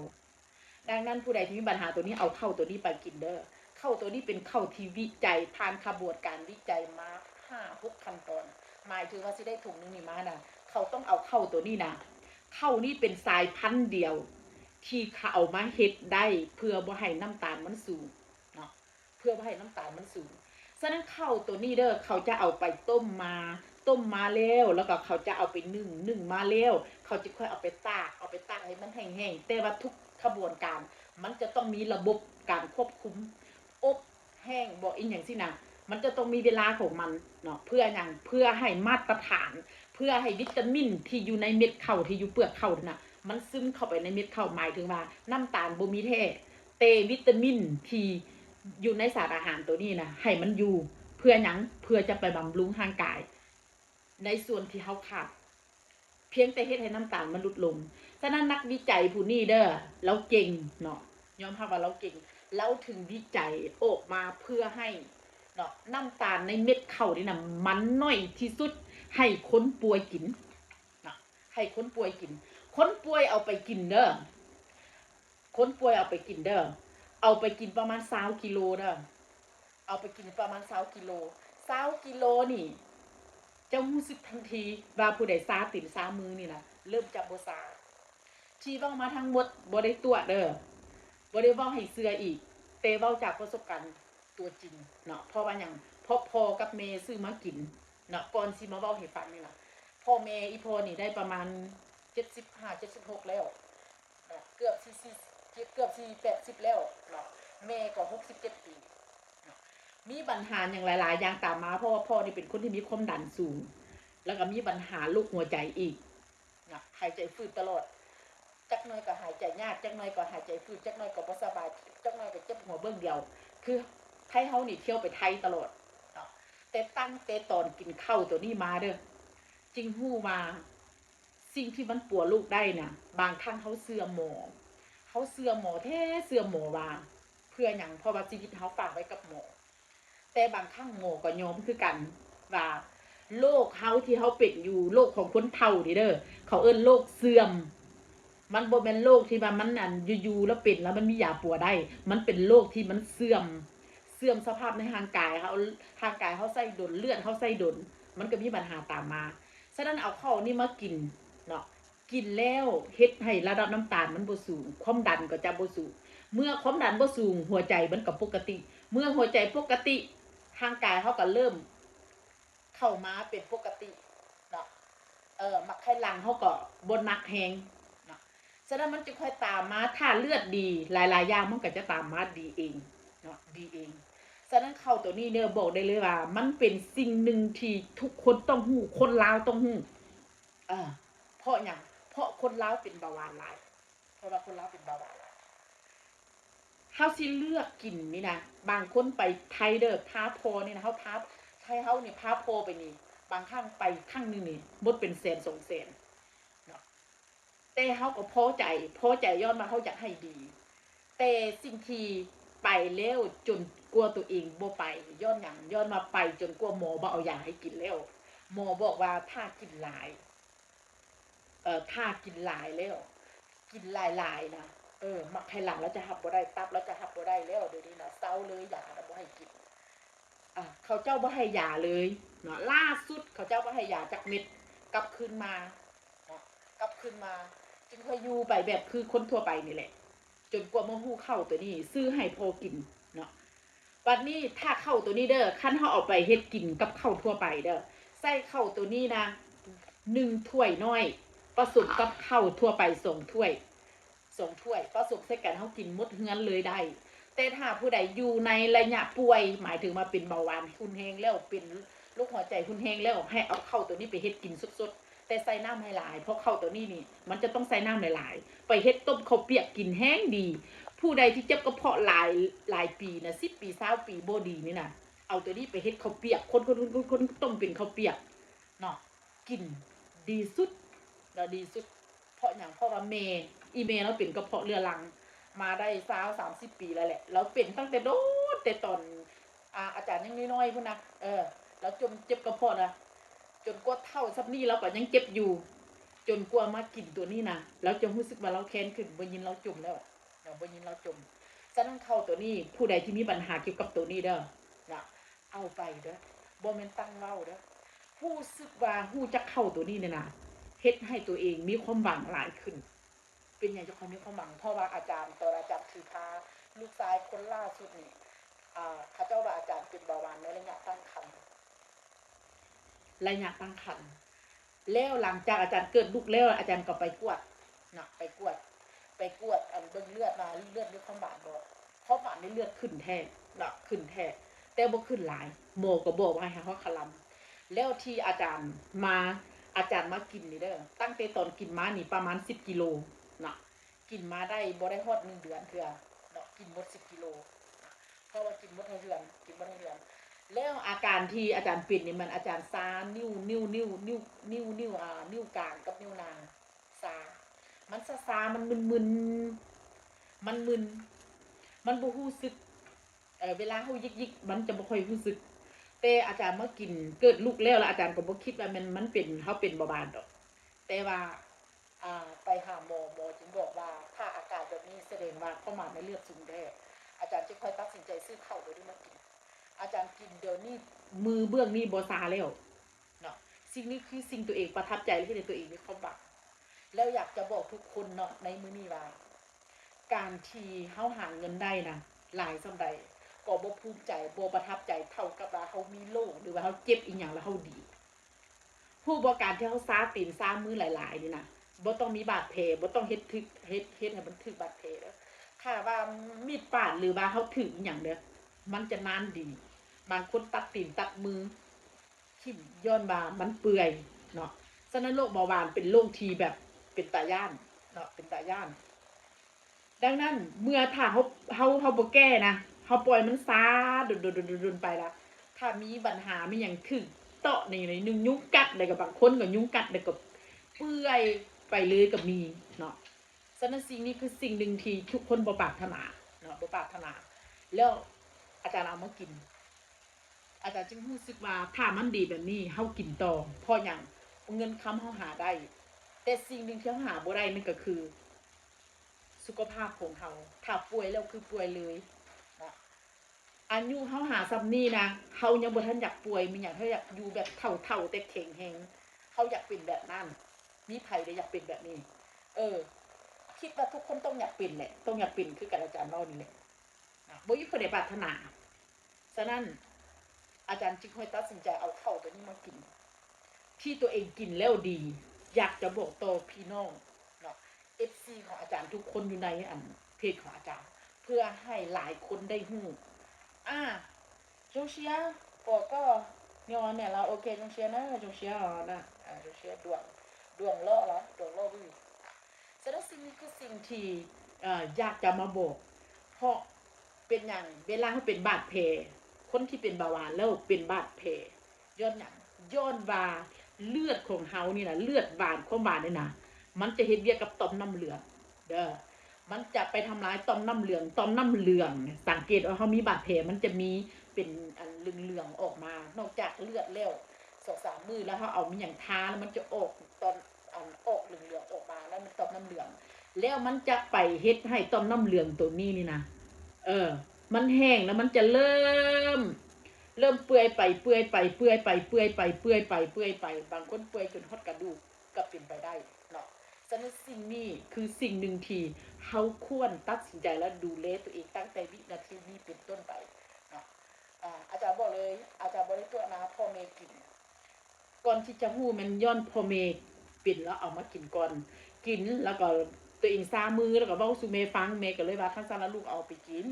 ดังนั้นผู้ใดที่มีปัญหาตัวนี้ เอาข้าวตัวนี้ไปกินเด้อ ข้าวตัวนี้เป็นข้าวที่วิจัย ผ่านขบวนการวิจัยมาห้าหกขั้นตอน หมายถึงว่าสิได้ถุงหนึ่งนี่มานะ เขาต้องเอาข้าวตัวนี้นะ ข้าวนี้เป็นสายพันธุ์เดียว ที่เขาเอามาเฮ็ดได้เพื่อบ่ให้น้ำตาลมันสูงเนาะ เพื่อบ่ให้น้ำตาลมันสูง ฉะนั้นข้าวตัวนี้เด้อ เขาจะเอาไปต้มมา ต้มมาแล้ว แล้วก็เขาจะเอาไปนึ่ง นึ่งมาแล้ว เขาจะค่อยเอาไปตาก เอาไปตากให้มันแห้งๆ แต่ว่าทุกขบวนการ มันจะต้องมีระบบการควบคุม อบแห้ง บ่ อีหยังซี้นะ มันจะต้องมีเวลาของมันเนาะ เพื่อหยัง เพื่อให้มาตรฐาน เพื่อให้วิตามินที่อยู่ในเม็ดข้าว ที่อยู่เปลือกข้าวนั่นน่ะ มันซึมเข้าไปในเม็ดข้าว หมายถึงว่าน้ำตาลบ่มีแท้ แต่วิตามินที่อยู่ในสารอาหารตัวนี้นะ ให้มันอยู่ เพื่อหยัง เพื่อจะไปบำรุงร่างกาย ในส่วนที่เฮาขาด เพียงแต่เฮ็ดให้น้ำตาลมันลดลง ฉะนั้นนักวิจัยผู้นี้เด้อ ลาวเก่งเนาะ ยอมรับว่าลาวเก่ง ลาวถึงวิจัยออกมาเพื่อให้เนาะ น้ำตาลในเม็ดข้าวนี่นะ มันน้อยที่สุด ให้คนป่วยกินเนาะ ให้คนป่วยกิน คนป่วยเอาไปกินเด้อ คนป่วยเอาไปกินเด้อ เอาไปกินประมาณซาวกิโลเด้อ เอาไปกินประมาณซาวกิโล ซาวกิโลนี่ เจ้ารู้สึกทันทีว่าผู้ใดซาตีนซามือนี่นะ เริ่มจะบ่ซา ที่เว้ามาทั้งหมดบ่ได้ตั๋วเด้อ บ่ได้เว้าให้เชื่ออีก แต่เว้าจากประสบการณ์ตัวจริงเนาะ เพราะว่าหยัง เพราะพ่อกับแม่ซื้อมากินเนาะ ก่อนสิมาเว้าให้ฟังนี่นะ พ่อแม่อีพ่อนี่ได้ประมาณเจ็ดสิบห้า เจ็ดสิบหกแล้วเนาะ เกือบสิ สิ เกือบสิแปดสิบแล้วเนาะ แม่ก็หกสิบเจ็ดปีเนาะ มีปัญหาหยังหลายๆ อย่างตามมา เพราะว่าพ่อนี่เป็นคนที่มีความดันสูง แล้วก็มีปัญหาโรคหัวใจอีกเนาะ หายใจฝืดตลอด จักหน่อยก็หายใจยาก จักหน่อยก็หายใจฝืด จักหน่อยก็บ่สบาย จักหน่อยก็เจ็บหัวเบิ่งเดียว คือไทเฮานี่เที่ยวไปไทตลอดเนาะ แต่ตั้งแต่ตอนกินข้าวตัวนี้มาเด้อ จึงรู้ว่า สิ่งที่มันปัวลูกได้น่ะ บางครั้งเฮาเชื่อหมอ เฮาเชื่อหมอแท้เชื่อหมอว่า เพื่อหยัง เพราะว่าชีวิตเฮาฝากไว้กับหมอ แต่บางครั้งหมอก็ยอมคือกัน ว่าโรคเฮาที่เฮาเป็นอยู่ โรคของคนเฒ่านี่เด้อ เขาเอิ้นโรคเสื่อม มันบ่แม่นโรคที่ว่ามันอันอยู่ๆ แล้วเป็น แล้วมันมียาปัวได้ มันเป็นโรคที่มันเสื่อม เสื่อมสภาพในร่างกายเฮา ร่างกายเฮาใช้ดน เลือดเฮาใช้ดน มันก็มีปัญหาตามมา ฉะนั้นเอาข้าวนี่มากินเนาะ กินแล้วเฮ็ดให้ระดับน้ำตาลมันบ่สูง ความดันก็จะบ่สูง เมื่อความดันบ่สูง หัวใจมันก็ปกติ เมื่อหัวใจปกติ ร่างกายเฮาก็เริ่มเข้ามาเป็นปกติเนาะ เออ หมากไขหลังเฮาก็บ่หนักแฮงเนาะ ฉะนั้นมันจึงค่อยตามมา ถ้าเลือดดี หลายๆ อย่างมันก็จะตามมาดีเองเนาะ ดีเอง ฉะนั้นข้าวตัวนี้เนี่ยบอกได้เลยว่า มันเป็นสิ่งหนึ่งที่ทุกคนต้องรู้ คนลาวต้องรู้ เออ เพราะหยัง เพราะคนลาวเป็นเบาหวานหลาย เพราะว่าคนลาวเป็นเบาหวานหลาย เฮาสิเลือกกินนี่นะ บางคนไปไทยเด้อ พาพ่อนี่นะ เฮาพา ไทยเฮานี่พาพ่อไปนี่ บางครั้งไปครั้งหนึ่งนี่ หมดเป็นแสนสองแสนเนาะ แต่เฮาก็พอใจ พอใจย้อนว่าเฮาอยากให้ดี แต่สิ่งที่ไปแล้วจนกว่าตัวเองบ่ไป ย้อนหยัง ย้อนว่าไปจนกว่าหมอบ่เอายาให้กินแล้ว หมอบอกว่าถ้ากินหลาย เอ่อ ถ้ากินหลายแล้ว กินหลายๆ นะ เออ หมากไขหลังลาวจะรับบ่ได้ ตับลาวจะรับบ่ได้แล้ว เดี๋ยวนี้นะ เซาเลย ยาน่ะบ่ให้กิน อ่ะ เขาเจ้าบ่ให้ยาเลยเนาะ ล่าสุดเขาเจ้าบ่ให้ยาจักเม็ด กลับคืนมาเนาะ กลับคืนมา จึงค่อยอยู่ไปแบบคือคนทั่วไปนี่แหละ จนกว่ามาฮู้ข้าวตัวนี้ ซื้อให้พ่อกินเนาะ บัดนี้ถ้าข้าวตัวนี้เด้อ คันเฮาเอาไปเฮ็ดกินกับข้าวทั่วไปเด้อ ใส่ข้าวตัวนี้นะ หนึ่งถ้วยน้อย ผสมกับข้าวทั่วไปสองถ้วย สองถ้วย ผสมใส่กัน เฮากินหมดเฮือนเลยได้ แต่ถ้าผู้ใดอยู่ในระยะป่วย หมายถึงว่าเป็นเบาหวานรุนแรงแล้ว เป็นโรคหัวใจรุนแรงแล้ว ให้เอาข้าวตัวนี้ไปเฮ็ดกินสดๆ แต่ใส่น้ำให้หลาย เพราะข้าวตัวนี้นี่ มันจะต้องใส่น้ำหลายๆ ไปเฮ็ดต้มข้าวเปียกกินแฮงดี ผู้ใดที่เจ็บกระเพาะหลาย หลายปีนะ สิบปี ซาวปี บ่ดีนี่นะ เอาตัวนี้ไปเฮ็ดข้าวเปียก คนๆๆๆ ต้มเป็นข้าวเปียกเนาะ กินดีสุดเนาะ ดีสุด เพราะหยัง เพราะว่าแม่ อีแม่ลาวเป็นกระเพาะเรื้อรัง มาได้ซาว สามสิบ ปีแล้วแหละ ลาวเป็นตั้งแต่โดน แต่ตอน อ่า อาจารย์ยังน้อยๆ พู้นนะ เออ ลาวจมเจ็บกระเพาะนะ จนกว่าเฒ่าส่ำนี้ลาวก็ยังเจ็บอยู่ จนกว่ามากินตัวนี้นะ ลาวจะรู้สึกว่าลาวแข็งขึ้น บ่ยินลาวจมแล้ว เนาะ บ่ยินลาวจม ฉะนั้นข้าวตัวนี้ ผู้ใดที่มีปัญหาเกี่ยวกับตัวนี้เด้อ นะ เอาไปเด้อ บ่แม่นตั้งเว้าเด้อ รู้สึกว่ารู้จักข้าวตัวนี้เนี่ยนะ เฮ็ดให้ตัวเองมีความหวังหลายขึ้น เป็นหยังจั่งค่อยมีความหวัง เพราะว่าอาจารย์ ตอนอาจารย์ถือพาลูกชายคนล่าสุดนี่ อ่า เขาเจ้าว่าอาจารย์เป็นเบาหวานในระยะตั้งครรภ์ ระยะตั้งครรภ์ แล้วหลังจากอาจารย์เกิดลูกแล้ว อาจารย์ก็ไปกวดเนาะ ไปกวด ไปกวด อัน เบิ่งเลือดมา เลือดมีความหวานบ่ ความหวานในเลือดขึ้นแท้เนาะ ขึ้นแท้ แต่บ่ขึ้นหลาย หมอก็บอกว่าให้เฮาคลำ แล้วที่อาจารย์มา อาจารย์มากินนี่เด้อ ตั้งแต่ตอนกินมานี่ประมาณสิบกิโลเนาะ กินมาได้บ่ได้ฮอดหนึ่งเดือนเทื่อเนาะ กินหมดสิบกิโล เพราะว่ากินหมดทั้งเดือน กินหมดทั้งเดือน แล้วอาการที่อาจารย์เป็นนี่มันอาจารย์ชานิ้ว นิ้ว นิ้ว นิ้ว นิ้ว นิ้ว อ่า นิ้วกลางกับนิ้วนาง ชา มันชาๆ มันมึนๆ มันมึน มันบ่รู้สึก เอ่อ เวลาเฮาหยิกๆ มันจะบ่ค่อยรู้สึก แต่อาจารย์มากินเกิดลูกแล้ว แล้วอาจารย์ก็บ่คิดว่ามัน มันเป็น เฮาเป็นเบาหวานดอก แต่ว่า อ่า ไปหาหมอ หมอจึงบอกว่า ถ้าอาการแบบนี้แสดงว่าความหวานในเลือดสูงแท้ อาจารย์จึงค่อยตัดสินใจซื้อข้าวเดี๋ยวนี้มากิน อาจารย์กินเดี๋ยวนี้ มือเบื้องนี้บ่ชาแล้วเนาะ สิ่งนี้คือสิ่งตัวเองประทับใจ และเฮ็ดให้ตัวเองมีความหวัง แล้วอยากจะบอกทุกคนเนาะ ในมื้อนี้ว่า การที่เฮาหาเงินได้นะ หลายส่ำใด ก็บ่ภูมิใจ บ่ประทับใจเท่ากับว่าเฮามีโรค หรือว่าเฮาเจ็บอีหยังแล้วเฮาดี ฮู้บ่ การที่เฮาชาตีนชามือหลายๆ นี่นะ บ่ต้องมีบาดแผล บ่ต้องเฮ็ดถึก เฮ็ด เฮ็ดให้มันถึกบาดแผลเด้อ ถ้าว่ามีดปาด หรือว่าเฮาถึกอีหยังเด้อ มันจะนานดี บางคนตัดตีนตัดมือ ถิ่ม ย้อนว่ามันเปื่อยเนาะ ฉะนั้นโรคเบาหวานเป็นโรคที่แบบเป็นตาย้านเนาะ เป็นตาย้าน ดังนั้นเมื่อถ้าเฮา เฮา เฮาบ่แก้นะ เฮาปล่อยมันชาดนๆๆๆ ไปละ ถ้ามีปัญหามีหยังถึกเตาะหน่อยๆ หนึ่ง ยุงกัด แล้วก็บางคนก็ยุงกัด แล้วก็เปื่อยไปเลยก็มีเนาะ ฉะนั้นสิ่งนี้คือสิ่งหนึ่งที่ทุกคนบ่ปรารถนาเนาะ บ่ปรารถนา แล้วอาจารย์เอามากิน อาจารย์จึงรู้สึกว่าถ้ามันดีแบบนี้ เฮากินต่อ เพราะหยัง เงินคำเฮาหาได้ แต่สิ่งหนึ่งที่เฮาหาบ่ได้นั่นก็คือ สุขภาพของเฮา ถ้าป่วยแล้วคือป่วยเลยนะ อายุเฮาหาส่ำนี้นะ เฮายังบ่ทันอยากป่วย มีหยัง เฮาอยากอยู่แบบเฒ่าๆ แต่แข็งแรง เฮาอยากเป็นแบบนั้น มีไผเด้อยากเป็นแบบนี้ เออ คิดว่าทุกคนต้องอยากเป็นแหละ ต้องอยากเป็นคือกับอาจารย์เล่านี่แหละนะ บ่มีผู้ใดปรารถนา ฉะนั้นอาจารย์จึงค่อยตัดสินใจเอาข้าวตัวนี้มากิน ที่ตัวเองกินแล้วดี อยากจะบอกต่อพี่น้องเนาะ เอฟซี ของอาจารย์ทุกคนอยู่ในอันเพจของอาจารย์ เพื่อให้หลายคนได้รู้ อ่า จงเชียร์ บอกก็เนี่ยเนี่ยเราโอเค จงเชียร์นะ จงเชียร์นะ อ่า จงเชียร์ ดวง ดวงเลาะเหรอ ดวงเลาะบื้อ ฉะนั้นสิ่งนี้คือสิ่งที่ เอ่อ อยากจะมาบอก เพราะเป็นอย่างเวลาเขาเป็นบาดแผล คนที่เป็นเบาหวานแล้วเป็นบาดแผล ย้อนอย่าง ย้อนว่าเลือดของเฮานี่นะ เลือดหวาน ความหวานนี่นะ มันจะเฮ็ดเวียกกับต่อมน้ำเหลือง เด้อ มันจะไปทำร้ายต่อมน้ำเหลือง ต่อมน้ำเหลืองเนี่ย สังเกตว่าเฮามีบาดแผล มันจะมีเป็นอันเหลืองๆออกมา นอกจากเลือดแล้ว สองสามมื้อแล้วเฮาเอามีหยังทาแล้วมันจะออกตอน อันออกเหลืองๆออกมา แล้วมันต่อมน้ำเหลือง แล้วมันจะไปเฮ็ดให้ต่อมน้ำเหลืองตัวนี้นี่นะ เออ มันแห้งแล้วมันจะเริ่ม เริ่มเปื่อยไป เปื่อยไป เปื่อยไป เปื่อยไป เปื่อยไป เปื่อยไป บางคนเปื่อยจนฮอดกระดูกก็เป็นไปได้เนาะ ฉะนั้นสิ่งนี้คือสิ่งหนึ่งที่เฮาควรตัดสินใจและดูแลตัวเองตั้งแต่วินาทีนี้เป็นต้นไปเนาะ อ่า อาจารย์บอกเลย อาจารย์บ่ได้ตัวนะ พ่อแม่กิน ก่อนที่จะฮู้แม่นย้อนพ่อแม่เป็นแล้วเอามากินก่อน กินแล้วก็ตัวเองซามือแล้วก็เว้าสู่แม่ฟัง แม่ก็เลยว่า คันซั้นละลูกเอาไปกิน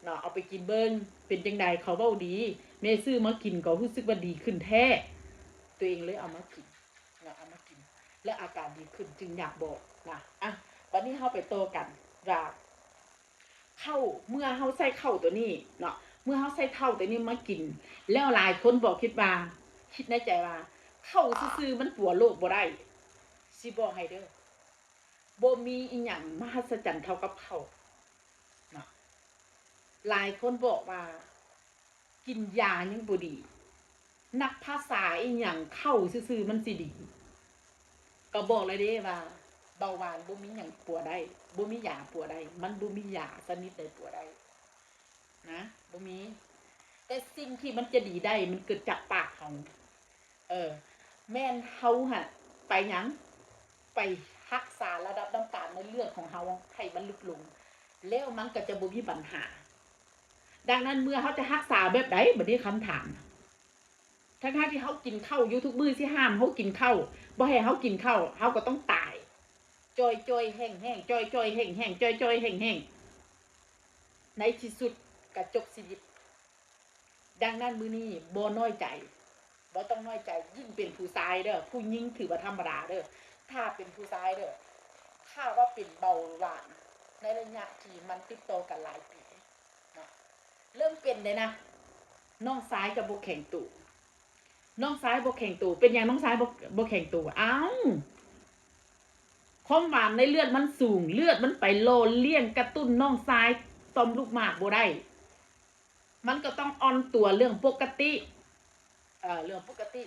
เนาะ เอาไปกินเบิ่ง เป็นจั่งใด เขาเว้าดี แม่ซื้อมากินก็รู้สึกว่าดีขึ้นแท้ ตัวเองเลยเอามากินเนาะ เอามากิน และอาการดีขึ้นจึงอยากบอกนะ อ่ะ บัดนี้เฮาไปต่อกันว่า ข้าว เมื่อเฮาใส่ข้าวตัวนี้เนาะ เมื่อเฮาใส่ข้าวตัวนี้มากิน แล้วหลายคนบอกคิดว่า คิดในใจว่า ข้าวซื่อๆมันปัวโรคบ่ได้ สิบอกให้เด้อ บ่มีอีหยังมหัศจรรย์เท่ากับข้าวเนาะ หลายคนบอกว่า กินยายังบ่ดี นักภาษาอีหยัง ข้าวซื่อๆมันสิดี ก็บอกเลยเด้ว่า เบาหวานบ่มีหยังปัวได้ บ่มียาปัวได้ มันบ่มียาชนิดใดปัวได้นะ บ่มี แต่สิ่งที่มันจะดีได้มันเกิดจากปากเฮา เออ แม่นเฮาหั่นไปหยัง ไปรักษาระดับน้ำตาลในเลือดของเฮาให้มันลดลง แล้วมันก็จะบ่มีปัญหา ดังนั้นเมื่อเฮาจะรักษาแบบใด บัดนี้คำถาม ทั้งๆที่เฮากินข้าวอยู่ทุกมื้อ สิห้ามเฮากินข้าว บ่ให้เฮากินข้าว เฮาก็ต้องตาย จ่อยๆแห้งๆ จ่อยๆแห้งๆ จ่อยๆแห้งๆ ในที่สุดก็จบชีวิต ดังนั้นมื้อนี้บ่น้อยใจ บ่ต้องน้อยใจ ยิ่งเป็นผู้ชายเด้อ ผู้หญิงถือว่าธรรมดาเด้อ ถ้าเป็นผู้ชายเด้อ ถ้าว่าเป็นเบาหวานในระยะที่มันติดต่อกันหลายปีเนาะ เริ่มเป็นเลยนะ น้องชายก็บ่แข็งตัว น้องชายบ่แข็งตัว เป็นหยังน้องชายบ่ บ่แข็งตัว อ้าว ความหวานในเลือดมันสูง เลือดมันไปหล่อเลี้ยงกระตุ้นน้องชายต่อมลูกหมากบ่ได้ มันก็ต้องอ่อนตัวเรื่องปกติ เอ่อ เรื่องปกติ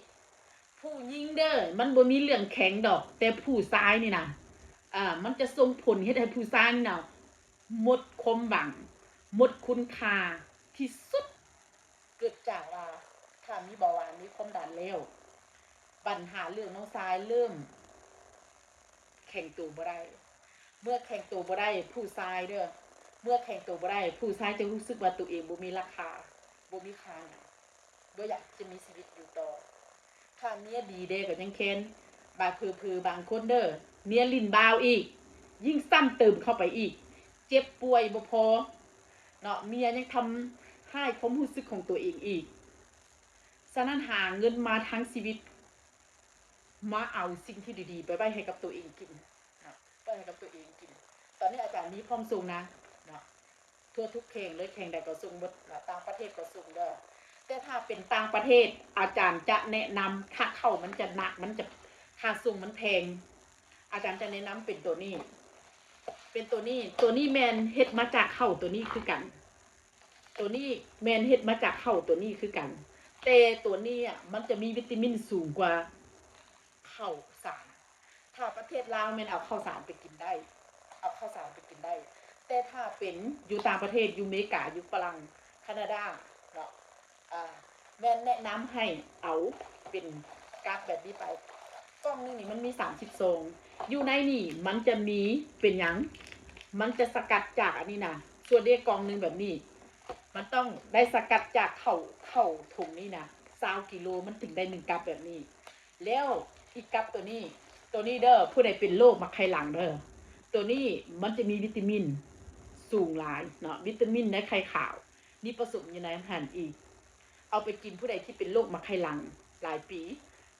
ผู้หญิงเด้อ มันบ่มีเรื่องแข็งดอก แต่ผู้ชายนี่นะ อ่า มันจะส่งผลเฮ็ดให้ผู้ชายนี่นะ หมดความหวัง หมดคุณค่าที่สุด เกิดจากว่า ถ้ามีเบาหวาน มีความดันแล้ว ปัญหาเรื่องน้องชายเริ่ม แข็งตัวบ่ได้ เมื่อแข็งตัวบ่ได้ ผู้ชายเด้อ เมื่อแข็งตัวบ่ได้ ผู้ชายจะรู้สึกว่าตัวเองบ่มีราคา บ่มีค่าหยัง บ่อยากจะมีชีวิตอยู่ต่อ ถ้าเมียดีแด่ก็ยังแค้น บาดเผลอๆบางคนเด้อ เมียหลิ้นบ่าวอีก ยิ่งซ้ำเติมเข้าไปอีก เจ็บป่วยบ่พอ เนาะ เมียยังทำร้ายความรู้สึกของตัวเองอีก ฉะนั้นหาเงินมาทั้งชีวิต มาเอาสิ่งที่ดีๆไปไว้ให้กับตัวเองกิน เนาะ ไว้ให้กับตัวเองกิน ตอนนี้อาจารย์มีพร้อมส่งนะ เนาะ ทั่วทุกแขวงเลย แขวงใดก็ส่งหมด เนาะ ต่างประเทศก็ส่งเด้อ แต่ถ้าเป็นต่างประเทศ อาจารย์จะแนะนำ ถ้าข้าวมันจะหนัก มันจะ ค่าส่งมันแพง อาจารย์จะแนะนำเป็นตัวนี้ เป็นตัวนี้ ตัวนี้แม่นเฮ็ดมาจากข้าวตัวนี้คือกัน ตัวนี้แม่นเฮ็ดมาจากข้าวตัวนี้คือกัน แต่ตัวนี้อะ มันจะมีวิตามินสูงกว่าข้าวสาร ถ้าประเทศลาวแม่นเอาข้าวสารไปกินได้ เอาข้าวสารไปกินได้ แต่ถ้าเป็นอยู่ต่างประเทศ อยู่อเมริกา อยู่ฝรั่ง แคนาดา เนาะ อ่า แม่นแนะนำให้เอาเป็นกั๊กแบบนี้ไป กล่องหนึ่งนี่มันมีสามสิบซอง อยู่ในนี่มันจะมีเป็นหยัง มันจะสกัดจากอันนี้นะ ส่วนเดียวกล่องหนึ่งแบบนี้ มันต้องได้สกัดจากข้าว ข้าวถุงนี่นะ ซาวกิโล มันถึงได้หนึ่งกั๊บแบบนี้ แล้วอีกกั๊บตัวนี้ ตัวนี้เด้อ ผู้ใดเป็นโรคหมากไข่หลังเด้อ ตัวนี้มันจะมีวิตามินสูงหลายเนาะ วิตามินในไข่ขาว นี่ผสมอยู่ในอาหารอีก เอาไปกินผู้ใดที่เป็นโรคหมากไข่หลังหลายปี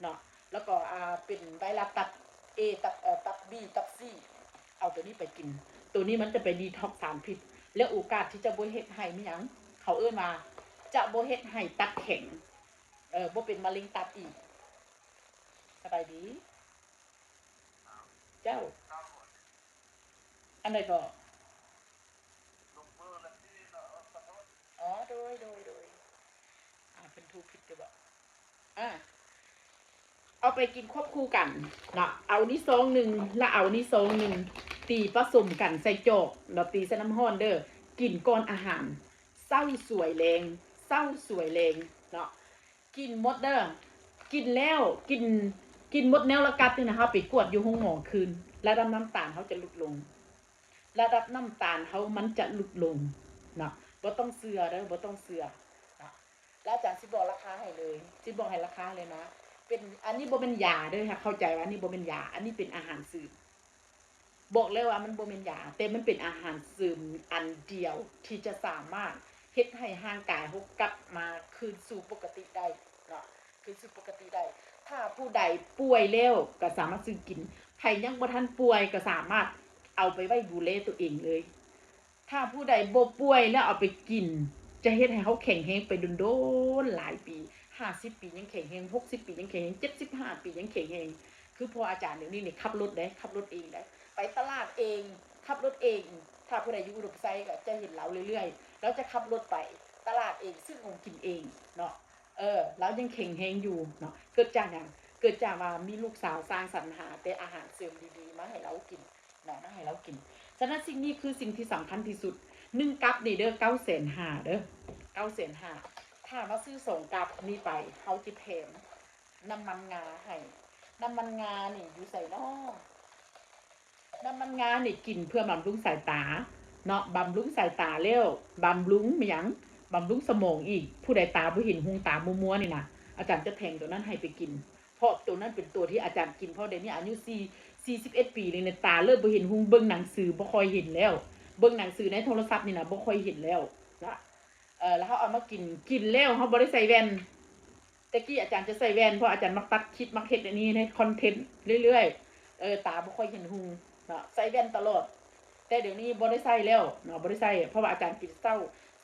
เนาะ แล้วก็ อ่า เป็นไวรัสตับ A ตับ เอ่อ ตับ B ตับ C เอาตัวนี้ไปกิน ตัวนี้มันจะไปดีท็อกสารพิษ และโอกาสที่จะบ่เฮ็ดให้มีหยัง เขาเอิ้นว่าจะบ่เฮ็ดให้ตับแข็ง เออ บ่เป็นมะเร็งตับอีก สบายดี เจ้า อันใดก็ อ๋อ โดย โดย โดย อ่า เป็นทูผิดหรือเปล่า อ่า เอาไปกินควบคู่กันเนาะ เอานี่ซองหนึ่ง และเอานี่ซองหนึ่ง ตีผสมกันใส่จอกเนาะ ตีใส่น้ำร้อนเด้อ กินก่อนอาหาร เซาสวยแลง เซาสวยแลงเนาะ กินหมดเด้อ กินแล้ว กิน กินหมดแนวละกัดนี่นะ เฮาไปกวดอยู่โรงหมอคืน ระดับน้ำตาลเฮาจะลดลง ระดับน้ำตาลเฮามันจะลดลงเนาะ บ่ต้องเชื่อเด้อ บ่ต้องเชื่อเนาะ แล้วอาจารย์สิบอกราคาให้เลย สิบอกให้ราคาเลยนะ เป็น อันนี้บ่เป็นยาเด้อ ให้เข้าใจว่าอันนี้บ่เป็นยา อันนี้เป็นอาหารเสริม บอกเลยว่ามันบ่เป็นยา แต่มันเป็นอาหารเสริมอันเดียวที่จะสามารถเฮ็ดให้ร่างกายเฮากลับมาคืนสู่ปกติได้เนาะ คืนสู่ปกติได้ ถ้าผู้ใดป่วยแล้วก็สามารถซื้อกิน ไผยังบ่ทันป่วยก็สามารถเอาไปไว้ดูแลตัวเองเลย ถ้าผู้ใดบ่ป่วยแล้วเอาไปกิน จะเฮ็ดให้เฮาแข็งแรงไปโดนๆ หลายปี ห้าสิบปียังแข็งแรง หกสิบปียังแข็งแรง เจ็ดสิบห้าปียังแข็งแรง คือพออาจารย์เดี๋ยวนี้นี่ขับรถเด้ ขับรถเองเด้ ไปตลาดเอง ขับรถเอง ถ้าผู้ใดอยู่อุดมไซก็จะเห็นลาวเรื่อยๆ ลาวจะขับรถไปตลาดเอง ซื้อของกินเองเนาะ เออ ลาวยังแข็งแรงอยู่เนาะ เกิดจากหยัง เกิดจากว่ามีลูกสาวสร้างสรรหาแต่อาหารเสริมดีๆ มาให้ลาวกินเนาะ มาให้ลาวกิน ฉะนั้นสิ่งนี้คือสิ่งที่สำคัญที่สุด หนึ่งกั๊บนี่เด้อ เก้าแสนห้าเด้อ เก้าแสนห้า ถ้าว่าซื้อสองกั๊บนี่ไป เฮาสิแถมน้ำมันงาให้ น้ำมันงานี่อยู่ไสน้อ น้ำมันงานี่กินเพื่อบำรุงสายตาเนาะ บำรุงสายตาแล้ว บำรุงหยัง บำรุงสมองอีก ผู้ใดตาบ่เห็นหุง ตามัวๆ นี่นะ อาจารย์จะแถมตัวนั้นให้ไปกิน เพราะตัวนั้นเป็นตัวที่อาจารย์กิน เพราะเดี๋ยวนี้อายุสี่ สี่สิบเอ็ดปีเลยเนี่ย ตาเริ่มบ่เห็นหุง เบิ่งหนังสือบ่ค่อยเห็นแล้ว เบิ่งหนังสือในโทรศัพท์นี่นะบ่ค่อยเห็นแล้วนะ เออ แล้วเฮาเอามากิน กินแล้วเฮาบ่ได้ใส่แว่น แต่กี้อาจารย์จะใส่แว่น เพราะอาจารย์มักตัดคลิป มักเฮ็ดอันนี้ในคอนเทนต์เรื่อยๆ เออ ตาบ่ค่อยเห็นหุงเนาะ ใส่แว่นตลอด แต่เดี๋ยวนี้บ่ได้ใส่แล้วเนาะ บ่ได้ใส่ เพราะว่าอาจารย์กินเช้า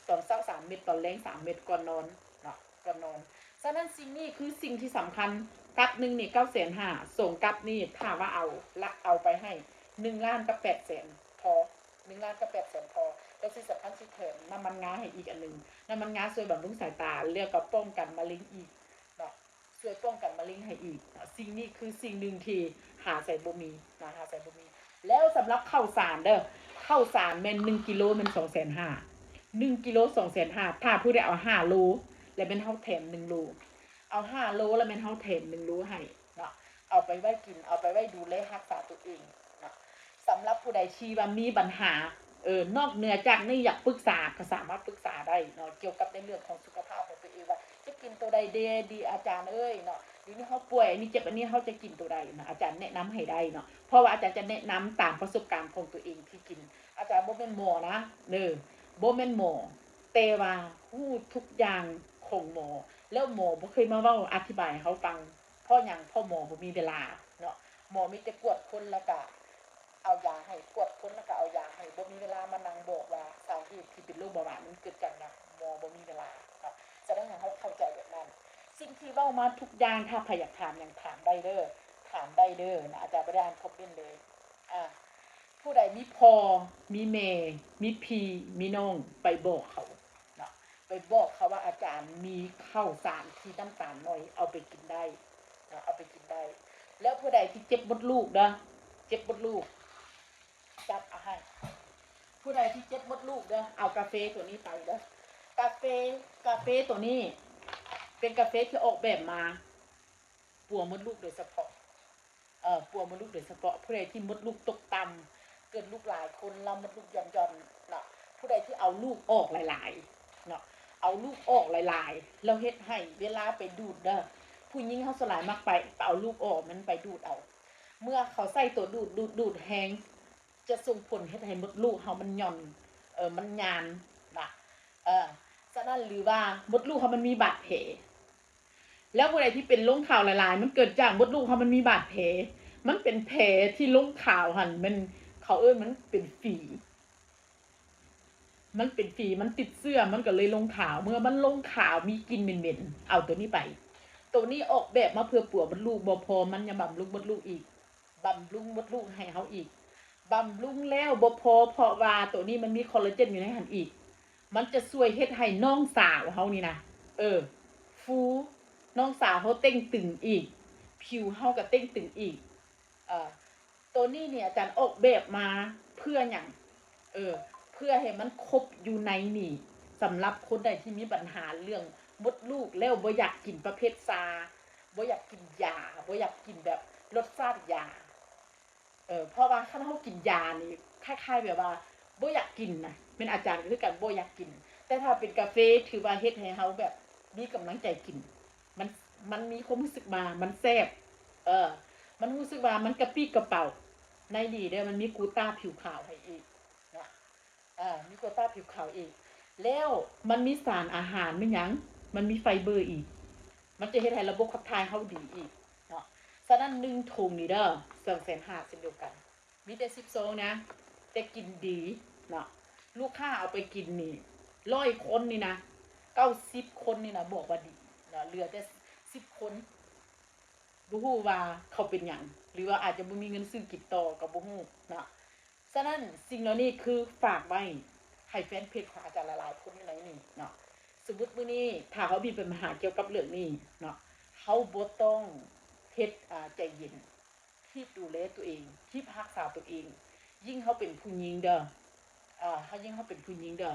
ตอนเช้าสามเม็ด ตอนแลงสามเม็ดก่อนนอนเนาะ ก่อนนอน ฉะนั้นสิ่งนี้คือสิ่งที่สำคัญ กั๊บหนึ่งนี่เก้าแสนห้า สองกั๊บนี่ถ้าว่าเอา ลักเอาไปให้ หนึ่งล้านกับแปดแสน พอ หนึ่งล้านกับแปดแสน พอ แล้วที่สำคัญสิแถมน้ำมันงาให้อีกอันหนึ่ง น้ำมันงาช่วยบำรุงสายตา แล้วก็ป้องกันมะเร็งอีกเนาะ ช่วยป้องกันมะเร็งให้อีกเนาะ สิ่งนี้คือสิ่งหนึ่งที่หาใส่บ่มีนะ หาใส่บ่มี แล้วสำหรับข้าวสารเด้อ ข้าวสารแม่นหนึ่งกิโลแม่นสองแสนห้า หนึ่งกิโลสองแสนห้า ถ้าผู้ใดเอาห้าโล แล้วแม่นเฮาแถมหนึ่งโล เอาห้าโล แล้วแม่นเฮาแถมหนึ่งโลให้เนาะ เอาไปไว้กิน เอาไปไว้ดูแลรักษาตัวเองเนาะ สำหรับผู้ใดที่ว่ามีปัญหา เออ นอกเหนือจากนี้อยากปรึกษาก็สามารถปรึกษาได้เนาะ เกี่ยวกับในเรื่องของสุขภาพของตัวเองว่า จะกินตัวใดเดดีอาจารย์เอ้ยเนาะ เดี๋ยวนี้เฮาป่วย อันนี้เจ็บ อันนี้เฮาจะกินตัวใดนะ อาจารย์แนะนำให้ได้เนาะ เพราะว่าอาจารย์จะแนะนำตามประสบการณ์ของตัวเองที่กิน อาจารย์บ่แม่นหมอนะ เด้อ บ่แม่นหมอ แต่ว่าฮู้ทุกอย่างของหมอ แล้วหมอบ่เคยมาเว้าอธิบายให้เฮาฟัง เพราะหยัง เพราะหมอบ่มีเวลาเนาะ หมอมีแต่กวดคนแล้วก็เอายาให้ กวดคนแล้วก็เอายาให้ บ่มีเวลามานั่งบอกว่าสาเหตุที่เป็นโรคเบาหวานมันเกิดจากหยัง หมอบ่มีเวลาเนาะ ฉะนั้นให้เฮาเข้าใจแบบนั้น สิ่งที่เว้ามาทุกอย่าง ถ้าใครอยากถามหยังถามได้เด้อ ถามได้เด้อนะ อาจารย์บ่ได้อ่านคอมเมนต์เลย อ่า ผู้ใดมีพ่อ มีแม่ มีพี่ มีน้อง ไปบอกเขาเนาะ ไปบอกเขาว่าอาจารย์มีข้าวสารที่น้ำตาลน้อย เอาไปกินได้เนาะ เอาไปกินได้ แล้วผู้ใดที่เจ็บมดลูกเด้อ เจ็บมดลูก จับเอาให้ ผู้ใดที่เจ็บมดลูกเด้อ เอากาเฟตัวนี้ไปเด้อ กาเฟ กาเฟตัวนี้ เป็นกาเฟที่ออกแบบมา ปัวมดลูกโดยเฉพาะ เอ่อ ปวดมดลูกโดยเฉพาะ ผู้ใดที่มดลูกตกต่ำ เกิดลูกหลายคนแล้วมดลูกหย่อนๆ เนาะ ผู้ใดที่เอาลูกออกหลายๆ เนาะ เอาลูกออกหลายๆ แล้วเฮ็ดให้เวลาไปดูดเด้อ ผู้หญิงเฮาส่วนหลายมักไป ไปเอาลูกออก มันไปดูดเอา เมื่อเขาใส่ตัวดูด ดูด ดูดแฮง จะส่งผลเฮ็ดให้มดลูกเฮามันหย่อน เอ่อ มันยาน นะ เอ่อ ฉะนั้น หรือว่ามดลูกเฮามันมีบาดแผล แล้วผู้ใดที่เป็นลงข่าวหลายๆ มันเกิดจากมดลูกเฮามันมีบาดแผล มันเป็นแผลที่ลงข่าวหั่น มัน เขาเอิ้นมันเป็นฝี มันเป็นฝี มันติดเชื้อ มันก็เลยลงข่าว เมื่อมันลงข่าวมีกลิ่นเหม็นๆ เอาตัวนี้ไป ตัวนี้ออกแบบมาเพื่อปวดมดลูก บ่พอมันยังบำรุงมดลูกอีก บำรุงมดลูกให้เฮาอีก บำรุงแล้วบ่พอ เพราะว่าตัวนี้มันมีคอลลาเจนอยู่ในหั่นอีก มันจะช่วยเฮ็ดให้น้องสาวเฮานี่นะ เออ ฟู น้องสาวเฮาเต่งตึงอีก ผิวเฮาก็เต่งตึงอีก เอ่อ ตัวนี้เนี่ยอาจารย์ออกแบบมาเพื่อหยัง เออ เพื่อให้มันครบอยู่ในนี่ สำหรับคนใดที่มีปัญหาเรื่องมดลูกแล้วบ่อยากกินประเภทชา บ่อยากกินยา บ่อยากกินแบบรสชาติยา เออ เพราะว่าคันเฮากินยานี่ คล้ายๆ แบบว่าบ่อยากกินนะ แม่นอาจารย์ก็คือกัน บ่อยากกิน แต่ถ้าเป็นกาแฟถือว่าเฮ็ดให้เฮาแบบมีกำลังใจกิน มัน มันมีความรู้สึกว่ามันแซ่บ เออ มันรู้สึกว่ามันกระปรี้กระเปร่า ในนี่เด้อ มันมีกลูต้าผิวขาวให้อีกนะ เอ่อ มีกลูต้าผิวขาวอีก แล้วมันมีสารอาหาร มีหยัง มันมีไฟเบอร์อีก มันจะเฮ็ดให้ระบบขับถ่ายเฮาดีอีกเนาะ ฉะนั้นหนึ่งถุงนี่เด้อ สองแสนห้า เช่นเดียวกัน มีแต่สิบซองนะ แต่กินดีเนาะ ลูกค้าเอาไปกินนี่ ร้อยคนนี่นะ เก้าสิบคนนี่นะ บอกว่าดีเนาะ เหลือแต่สิบคน บ่ฮู้ว่าเขาเป็นหยัง หรือว่าอาจจะบ่มีเงินซื้อกินต่อก็บ่ฮู้เนาะ ฉะนั้นสิ่งเหล่านี้คือฝากไว้ให้แฟนเพจของอาจารย์หลายๆ คนอยู่ในนี้เนาะ สมมุติมื้อนี้ถ้าเฮามีปัญหาเกี่ยวกับเรื่องนี้เนาะ เฮาบ่ต้องเฮ็ด อ่า ใจเย็น รีบดูแลตัวเอง รีบรักษาตัวเอง ยิ่งเฮาเป็นผู้หญิงเด้อ อ่า เฮา ยิ่งเฮาเป็นผู้หญิงเด้อ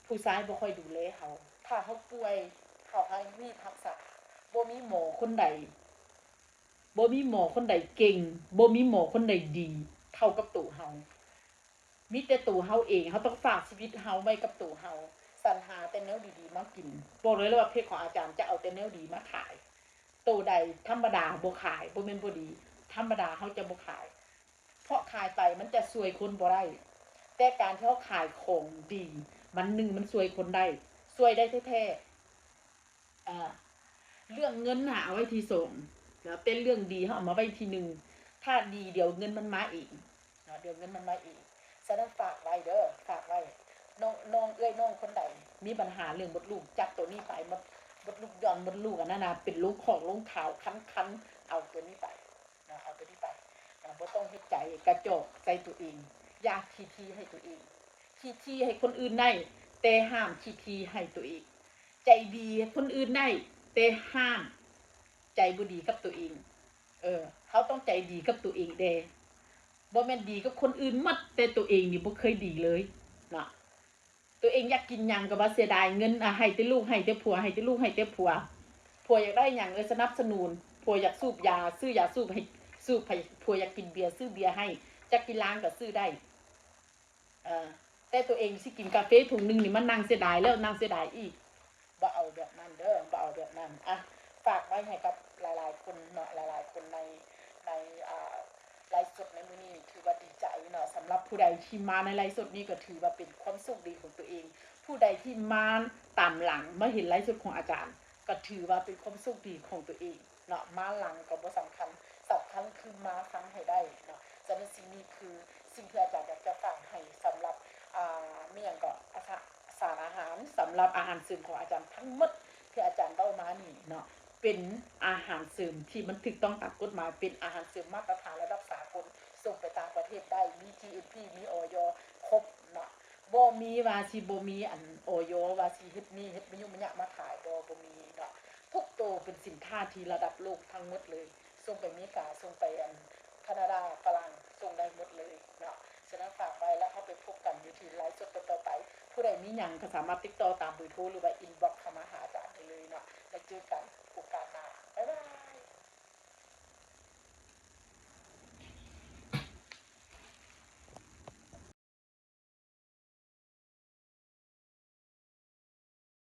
ผู้ชายบ่ค่อยดูแลเฮา ถ้าเฮาป่วย เฮาให้รีบรักษา บ่มีหมอคนใด บ่มีหมอคนใดเก่ง บ่มีหมอคนใดดีเท่ากับตัวเฮา มีแต่ตัวเฮาเอง เฮาต้องฝากชีวิตเฮาไว้กับตัวเฮา สรรหาแต่แนวดีๆ มากิน บอกเลยเลยว่าเพจของอาจารย์จะเอาแต่แนวดีมาขาย ตัวใดธรรมดาบ่ขาย บ่แม่นบ่ดี ธรรมดาเฮาจะบ่ขาย เพราะขายไปมันจะช่วยคนบ่ได้ แต่การที่เฮาขายของดี มัน หนึ่ง มันช่วยคนได้ ช่วยได้แท้ๆ อ่า เรื่องเงินน่ะเอาไว้ที่สอง แล้วแต่เรื่องดีเฮาเอามาไว้ที่หนึ่ง ถ้าดีเดี๋ยวเงินมันมาเองเนาะ เดี๋ยวเงินมันมาเอง ฉะนั้นฝากไว้เด้อ ฝากไว้ น้อง น้อง เอื้อยน้องคนใดมีปัญหาเรื่องมดลูก จัดตัวนี้ไป มด มดลูกหย่อน มดลูกอันนั้นน่ะ เป็นลงคอกลงขาวคันๆ เอาตัวนี้ไป นะ เอาตัวนี้ไป นะ บ่ต้องเฮ็ดใจกระจอกใส่ตัวเอง อย่าขี้ถี่ให้ตัวเอง ขี้ถี่ให้คนอื่นได้ แต่ห้ามขี้ถี่ให้ตัวเอง ใจดีให้คนอื่นได้ แต่ห้ามใจบ่ดีกับตัวเอง เออ เฮาต้องใจดีกับตัวเองแด่ บ่แม่นดีกับคนอื่นหมด แต่ตัวเองนี่บ่เคยดีเลย นะ ตัวเองอยากกินหยังก็ว่าเสียดายเงิน อ่ะ ให้แต่ลูก ให้แต่ผัว ให้แต่ลูก ให้แต่ผัว ผัวอยากได้หยัง เออ สนับสนุน ผัวอยากสูบยา ซื้อยาสูบให้ สูบให้ ผัวอยากกินเบียร์ ซื้อเบียร์ให้ จักกี่ลังก็ซื้อได้ เออ แต่ตัวเองสิกินกาแฟถุงหนึ่งนี่มันนั่งเสียดายแล้วนั่งเสียดายอีก บ่เอาแบบนั้นเด้อ บ่เอาแบบนั้น อ่ะ ฝากไว้ให้กับหลายๆ คนเนาะ หลายๆ คนใน ใน อ่า ไลฟ์สดในมื้อนี้ ถือว่าดีใจเนาะ สำหรับผู้ใดที่มาในไลฟ์สดนี้ก็ถือว่าเป็นความโชคดีของตัวเอง ผู้ใดที่มาตามหลัง มาเห็นไลฟ์สดของอาจารย์ ก็ถือว่าเป็นความโชคดีของตัวเองเนาะ มาหลังก็บ่สำคัญ สำคัญคือมาฟังให้ได้เนาะ ฉะนั้นสิ่งนี้คือสิ่งที่อาจารย์อยากจะฝากให้สำหรับ อ่า มีหยังก็ อาสา สารอาหารสำหรับอาหารเสริมของอาจารย์ทั้งหมดที่อาจารย์เว้ามานี่เนาะ เป็นอาหารเสริมที่มันถูกต้องตามกฎหมาย เป็นอาหารเสริมมาตรฐานระดับสากล ส่งไปต่างประเทศได้ มี จี เอ็ม พี มี อย ครบเนาะ บ่มีว่าสิบ่มีอัน อย ว่าสิเฮ็ดนี่เฮ็ดมะยุมะยะมาขาย บ่ บ่มีเนาะ ทุกตัวเป็นสินค้าที่ระดับโลกทั้งหมดเลย ส่งไปอเมริกา ส่งไปอัน แคนาดา ฝรั่ง ส่งได้หมดเลยเนาะ ฉะนั้นฝากไว้ แล้วเฮาไปพบกันอยู่ที่ไลฟ์สดต่อๆ ไป ผู้ใดมีหยังก็สามารถติดต่อตามเบอร์โทร หรือว่าอินบ็อกซ์เข้ามาหาอาจารย์ได้เลยเนาะ แล้วเจอกันโอกาสหน้า